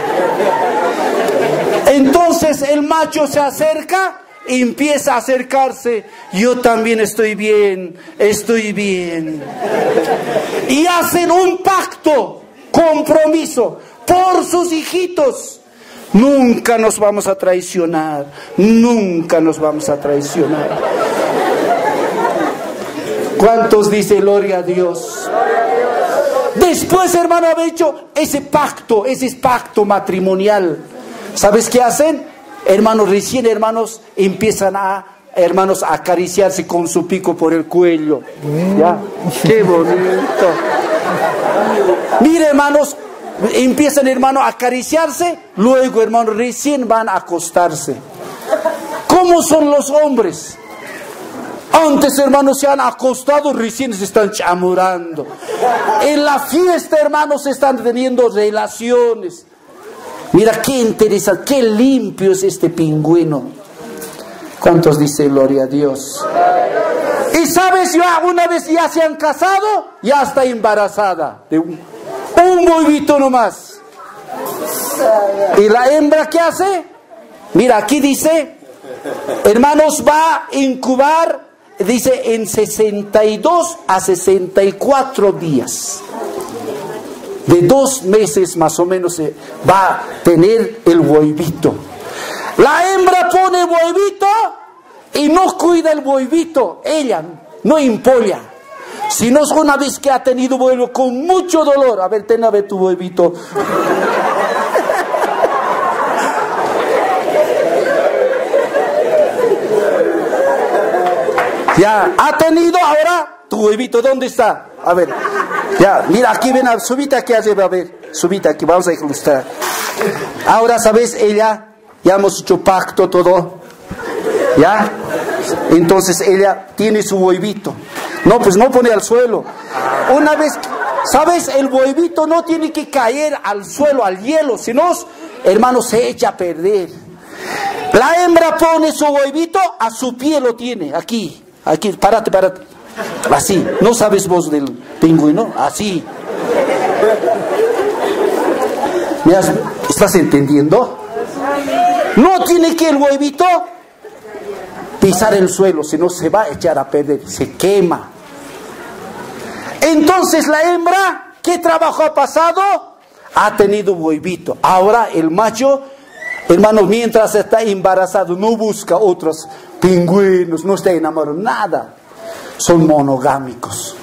Entonces el macho se acerca, empieza a acercarse. Yo también estoy bien, estoy bien. Y hacen un pacto, compromiso, por sus hijitos. Nunca nos vamos a traicionar, nunca nos vamos a traicionar. ¿Cuántos dicen gloria a Dios? Después, hermano, haber hecho ese pacto, ese pacto matrimonial, ¿sabes qué hacen? Hermanos, recién hermanos empiezan a, hermanos, a acariciarse con su pico por el cuello. ¿Ya? Qué bonito. Mira, hermanos, empiezan, hermano, a acariciarse, luego, hermano, recién van a acostarse. ¿Cómo son los hombres? Antes, hermanos, se han acostado, recién se están chamurando. En la fiesta, hermanos, se están teniendo relaciones. Mira, qué interesante, qué limpio es este pingüino. ¿Cuántos dicen gloria a Dios? Y sabes, yo una vez ya se han casado, ya está embarazada de un, un huevito nomás. ¿Y la hembra qué hace? Mira, aquí dice, hermanos, va a incubar, dice, en sesenta y dos a sesenta y cuatro días. De dos meses más o menos se va a tener el huevito. La hembra pone huevito y no cuida el huevito, ella no impolla. Sino una vez que ha tenido huevo con mucho dolor. A ver, ten a ver tu huevito. Ya, ha tenido ahora tu huevito, ¿dónde está? A ver, ya, mira, aquí ven, a, subite aquí arriba, a ver, subite aquí, vamos a ilustrar. Ahora, ¿sabes? Ella, ya hemos hecho pacto, todo, ¿ya? Entonces ella tiene su huevito. No, pues no pone al suelo. Una vez, ¿sabes? El huevito no tiene que caer al suelo, al hielo, sino, hermano, se echa a perder. La hembra pone su huevito, a su pie lo tiene, aquí. Aquí, párate, párate. Así, ¿no sabes voz del pingüino? Así. ¿Me has- ¿Estás entendiendo? No tiene que el huevito pisar el suelo, sino se va a echar a perder, se quema. Entonces la hembra, ¿qué trabajo ha pasado? Ha tenido huevito. Ahora el macho, hermano, mientras está embarazado, no busca otros pingüinos, no está enamorado, nada. Son monogámicos.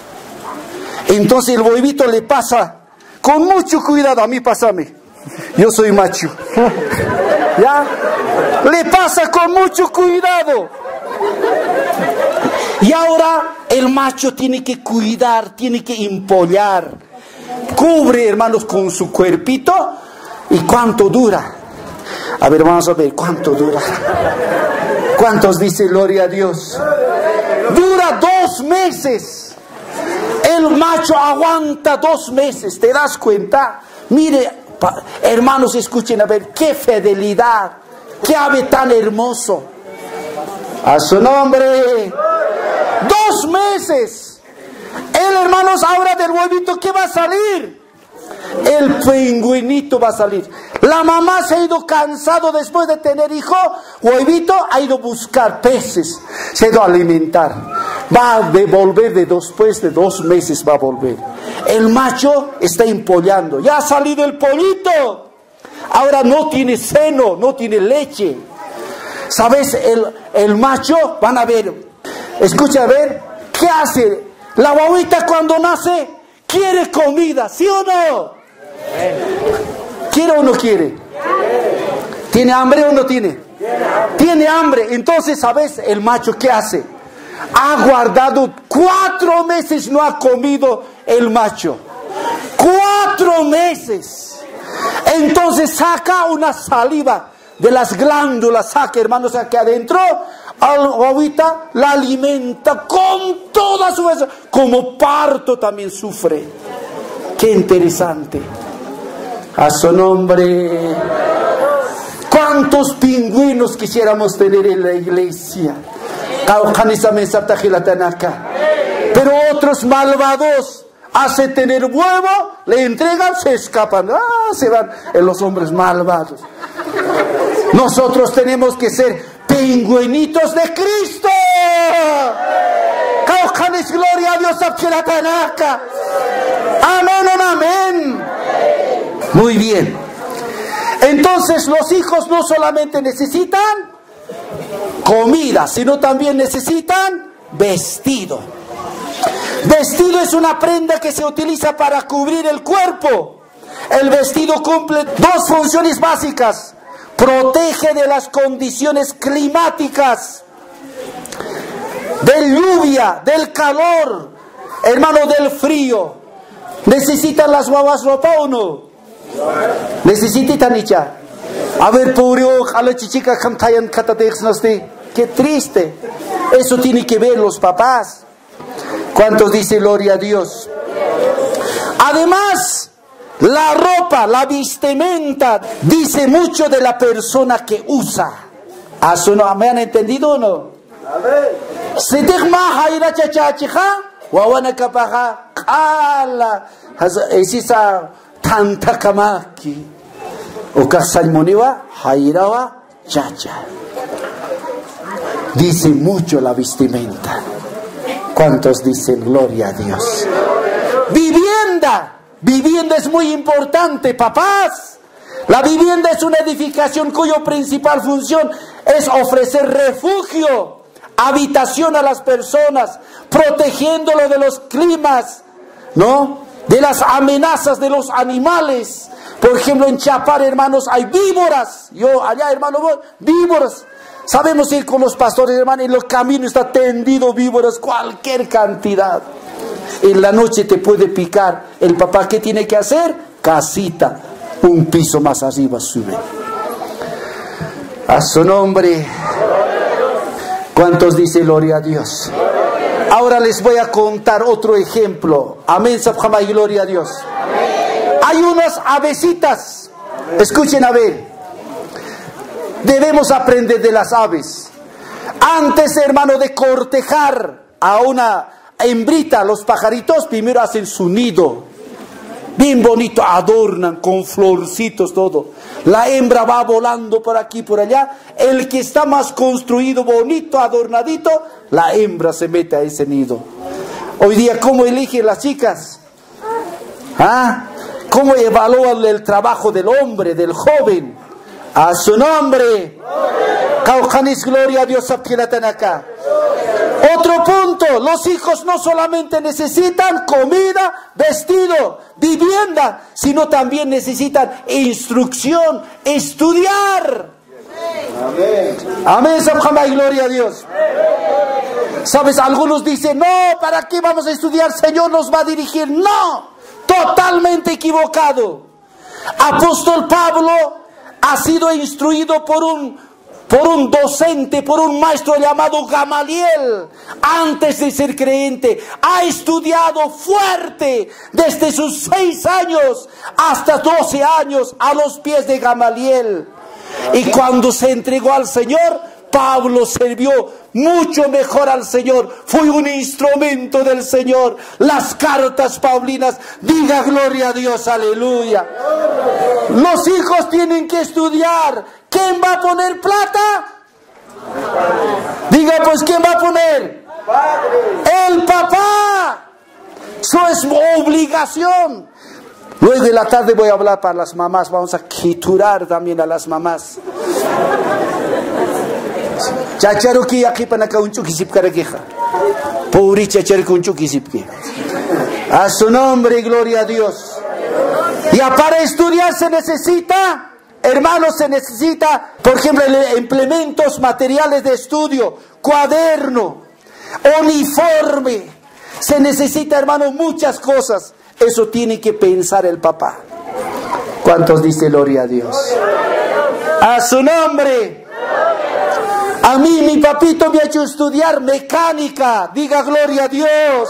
Entonces el huevito le pasa con mucho cuidado, a mí pásame. Yo soy macho. ¿Ya? Le pasa con mucho cuidado. Y ahora el macho tiene que cuidar, tiene que empollar. Cubre, hermanos, con su cuerpito. ¿Y cuánto dura? A ver, vamos a ver cuánto dura. ¿Cuántos dicen gloria a Dios? Dura dos meses. El macho aguanta dos meses. ¿Te das cuenta? Mire, pa- hermanos, escuchen a ver qué fidelidad, qué ave tan hermoso. A su nombre. Dos meses. El, hermanos, ahora del huevito, ¿qué va a salir? El pingüinito va a salir. La mamá se ha ido cansado después de tener hijo, huevito, ha ido a buscar peces, se ha ido a alimentar. Va a devolver de dos, después de dos meses va a volver. El macho está empollando. Ya ha salido el pollito. Ahora no tiene seno, no tiene leche. ¿Sabes? El, el macho, van a ver, escucha a ver, ¿qué hace? La guaguita cuando nace, quiere comida, ¿sí o no? ¿Quiere o no quiere? ¿Tiene hambre o no tiene? Tiene hambre. Entonces, ¿sabes? El macho, ¿qué hace? Ha guardado cuatro meses, no ha comido el macho. Cuatro meses. Entonces saca una saliva de las glándulas, saca, hermanos, aquí adentro, al guaguita la alimenta con toda su fuerza, como parto también sufre. Qué interesante. A su nombre. ¿Cuántos pingüinos quisiéramos tener en la iglesia? Kawkhanisa mensaje la tanaka. Pero otros malvados hace tener huevo, le entregan, se escapan. Ah, se van en los hombres malvados. Nosotros tenemos que ser pingüinitos de Cristo. Kawkhanis, gloria a Dios, apchiratanaka. Amén, amén. Muy bien. Entonces los hijos no solamente necesitan comida, sino también necesitan vestido. Vestido es una prenda que se utiliza para cubrir el cuerpo. El vestido cumple dos funciones básicas. Protege de las condiciones climáticas, de lluvia, del calor, hermano, del frío. ¿Necesitan las guaguas ropa o no? Necesitan icha. A ver, pobre, o, q'ala chichika, kam tayan kata de exnosti. Qué triste. Eso tiene que ver los papás. ¿Cuántos dicen gloria a Dios? Además, la ropa, la vestimenta, dice mucho de la persona que usa. ¿A su no? ¿Me han entendido o no? Sitix mä jayra chachachixa, wawanakapaxa, q'ala, jas-, esisa thantakamaki. Ukax sañ muniwa, jayrawa, chacha. Dice mucho la vestimenta. ¿Cuántos dicen gloria a Dios? Vivienda. Vivienda es muy importante, papás. La vivienda es una edificación cuyo principal función es ofrecer refugio, habitación a las personas, protegiéndolo de los climas, ¿no? De las amenazas de los animales. Por ejemplo, en Chapar, hermanos, hay víboras. Yo allá, hermano, voy, víboras. Sabemos ir con los pastores, hermano, y el camino está tendido, víboras, cualquier cantidad. En la noche te puede picar. El papá, ¿qué tiene que hacer? Casita, un piso más arriba sube. A su nombre. ¿Cuántos dicen gloria a Dios? Ahora les voy a contar otro ejemplo. Amén, sapxama y gloria a Dios. Hay unas avecitas. Escuchen a ver. Debemos aprender de las aves. Antes, hermano, de cortejar a una hembrita, los pajaritos primero hacen su nido. Bien bonito, adornan con florcitos, todo. La hembra va volando por aquí, por allá. El que está más construido, bonito, adornadito, la hembra se mete a ese nido. Hoy día, ¿cómo eligen las chicas? ¿Ah? ¿Cómo evalúan el trabajo del hombre, del joven? A su nombre. Qawqhanis gloria a Dios sapxi, jilata, acá. Otro punto, los hijos no solamente necesitan comida, vestido, vivienda, sino también necesitan instrucción, estudiar. Amén. Amén, sapxama y gloria a Dios. Sabes, algunos dicen, "No, ¿para qué vamos a estudiar? Señor nos va a dirigir." No, totalmente equivocado. Apóstol Pablo ha sido instruido por un, por un docente, por un maestro llamado Gamaliel. Antes de ser creyente, ha estudiado fuerte desde sus seis años hasta doce años a los pies de Gamaliel. Y cuando se entregó al Señor, Pablo sirvió mucho mejor al Señor. Fue un instrumento del Señor. Las cartas paulinas. Diga gloria a Dios, aleluya. Los hijos tienen que estudiar. ¿Quién va a poner plata? Diga, pues, ¿quién va a poner? El papá. Eso es obligación. Luego en la tarde voy a hablar para las mamás. Vamos a quiturar también a las mamás. Chacharuki yaqhipanaka uñch'ukisipkarakixa. Pobre chacharuki uñch'ukisipki. A su nombre, gloria a Dios. Y para estudiar se necesita, hermanos, se necesita, por ejemplo, ele-, implementos, materiales de estudio, cuaderno, uniforme. Se necesita, hermano, muchas cosas. Eso tiene que pensar el papá. ¿Cuántos dice gloria a Dios? A su nombre. A mí, mi papito me ha hecho estudiar mecánica. Diga gloria a Dios.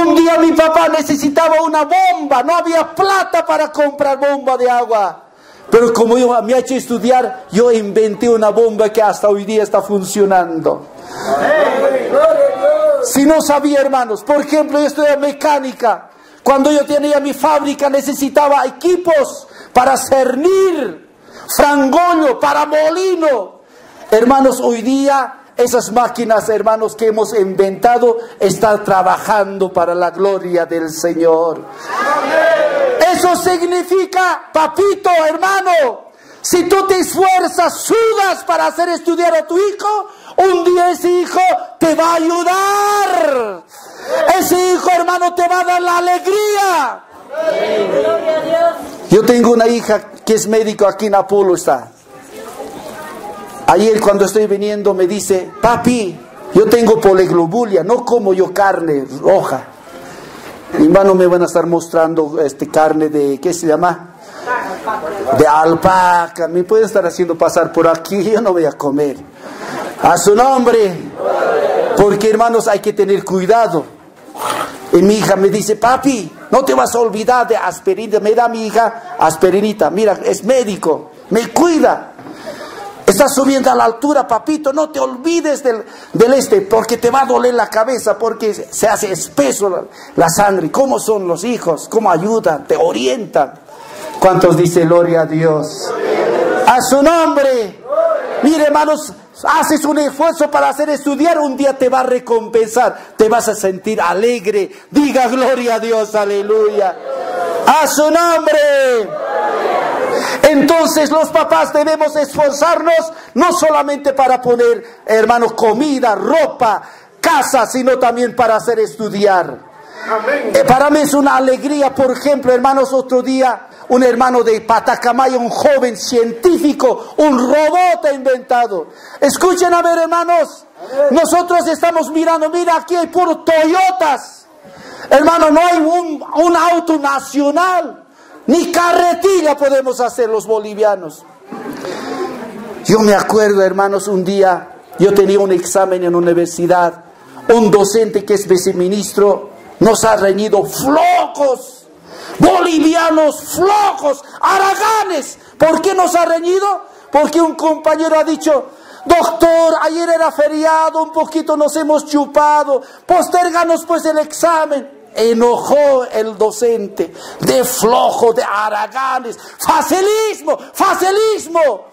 Un día mi papá necesitaba una bomba. No había plata para comprar bomba de agua. Pero como yo me ha hecho estudiar, yo inventé una bomba que hasta hoy día está funcionando. Si no sabía, hermanos, por ejemplo, yo estudié mecánica. Cuando yo tenía mi fábrica, necesitaba equipos para cernir, frangollo, para molino. Hermanos, hoy día esas máquinas, hermanos, que hemos inventado están trabajando para la gloria del Señor. Eso significa, papito, hermano, si tú te esfuerzas, sudas para hacer estudiar a tu hijo, un día ese hijo te va a ayudar. Ese hijo, hermano, te va a dar la alegría. Yo tengo una hija que es médico aquí en Apolo, está. Ayer cuando estoy viniendo me dice, "Papi, yo tengo poliglobulia, no como yo carne roja." Mi hermano me van a estar mostrando este carne de, ¿qué se llama? De alpaca. Me pueden estar haciendo pasar por aquí, yo no voy a comer. A su nombre. Porque, hermanos, hay que tener cuidado. Y mi hija me dice, "Papi, no te vas a olvidar de aspirina." Me da mi hija aspirinita. Mira, es médico. Me cuida. Está subiendo a la altura, papito. No te olvides del, del este, porque te va a doler la cabeza, porque se hace espeso la, la sangre. ¿Cómo son los hijos? ¿Cómo ayudan? Te orientan. ¿Cuántos dicen gloria a Dios? A su nombre. Mire, hermanos, haces un esfuerzo para hacer estudiar, un día te va a recompensar, te vas a sentir alegre. Diga gloria a Dios, aleluya. A su nombre. Entonces los papás debemos esforzarnos no solamente para poner, hermano, comida, ropa, casa, sino también para hacer estudiar. Eh, para mí es una alegría, por ejemplo, hermanos, otro día, un hermano de Patacamaya, un joven científico, un robot ha inventado. Escuchen a ver, hermanos, nosotros estamos mirando, mira, aquí hay puros Toyotas. Hermano, no hay un, un auto nacional, ni carretilla podemos hacer los bolivianos. Yo me acuerdo, hermanos, un día yo tenía un examen en universidad. Un docente que es viceministro nos ha reñido: "Flojos, bolivianos flojos, haraganes". ¿Por qué nos ha reñido? Porque un compañero ha dicho: "Doctor, ayer era feriado, un poquito nos hemos chupado, posterganos pues el examen". Enojó el docente, de flojo, de haraganes, facilismo, facilismo.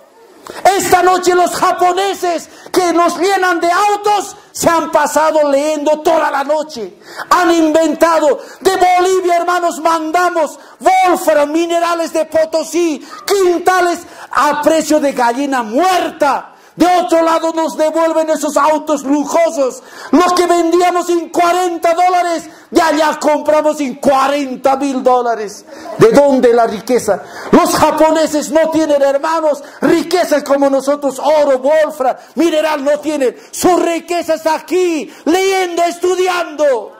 Esta noche los japoneses que nos llenan de autos se han pasado leyendo toda la noche. Han inventado, de Bolivia, hermanos, mandamos wolfram, minerales de Potosí, quintales a precio de gallina muerta. De otro lado nos devuelven esos autos lujosos. Lo que vendíamos en cuarenta dólares, de allá compramos en cuarenta mil dólares. ¿De dónde la riqueza? Los japoneses no tienen, hermanos, riquezas como nosotros, oro, wolfram, mineral no tienen. Su riqueza está aquí, leyendo, estudiando.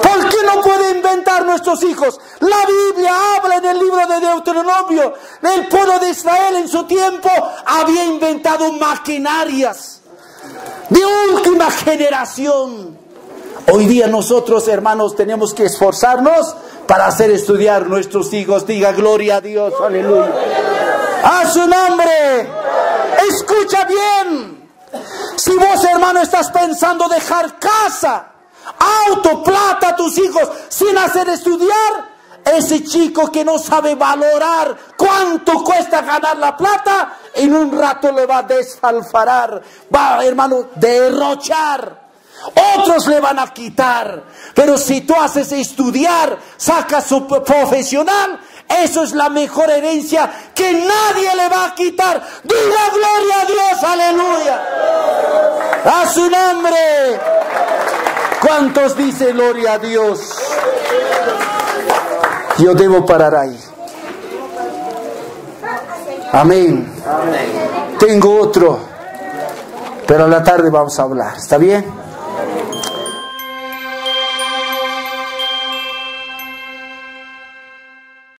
¿Por qué no puede inventar nuestros hijos? La Biblia habla en el libro de Deuteronomio, el pueblo de Israel en su tiempo había inventado maquinarias de última generación. Hoy día nosotros, hermanos, tenemos que esforzarnos para hacer estudiar nuestros hijos. Diga gloria a Dios, aleluya. A su nombre. Escucha bien. Si vos, hermano, estás pensando dejar casa, auto, plata a tus hijos sin hacer estudiar, ese chico que no sabe valorar cuánto cuesta ganar la plata, en un rato le va a desfalfarar, va, hermano, derrochar. Otros le van a quitar. Pero si tú haces estudiar, sacas su p-, profesional, eso es la mejor herencia que nadie le va a quitar. Diga gloria a Dios, aleluya. A su nombre. ¿Cuántos dicen gloria a Dios? Yo debo parar ahí. Amén. Tengo otro, pero a la tarde vamos a hablar. ¿Está bien?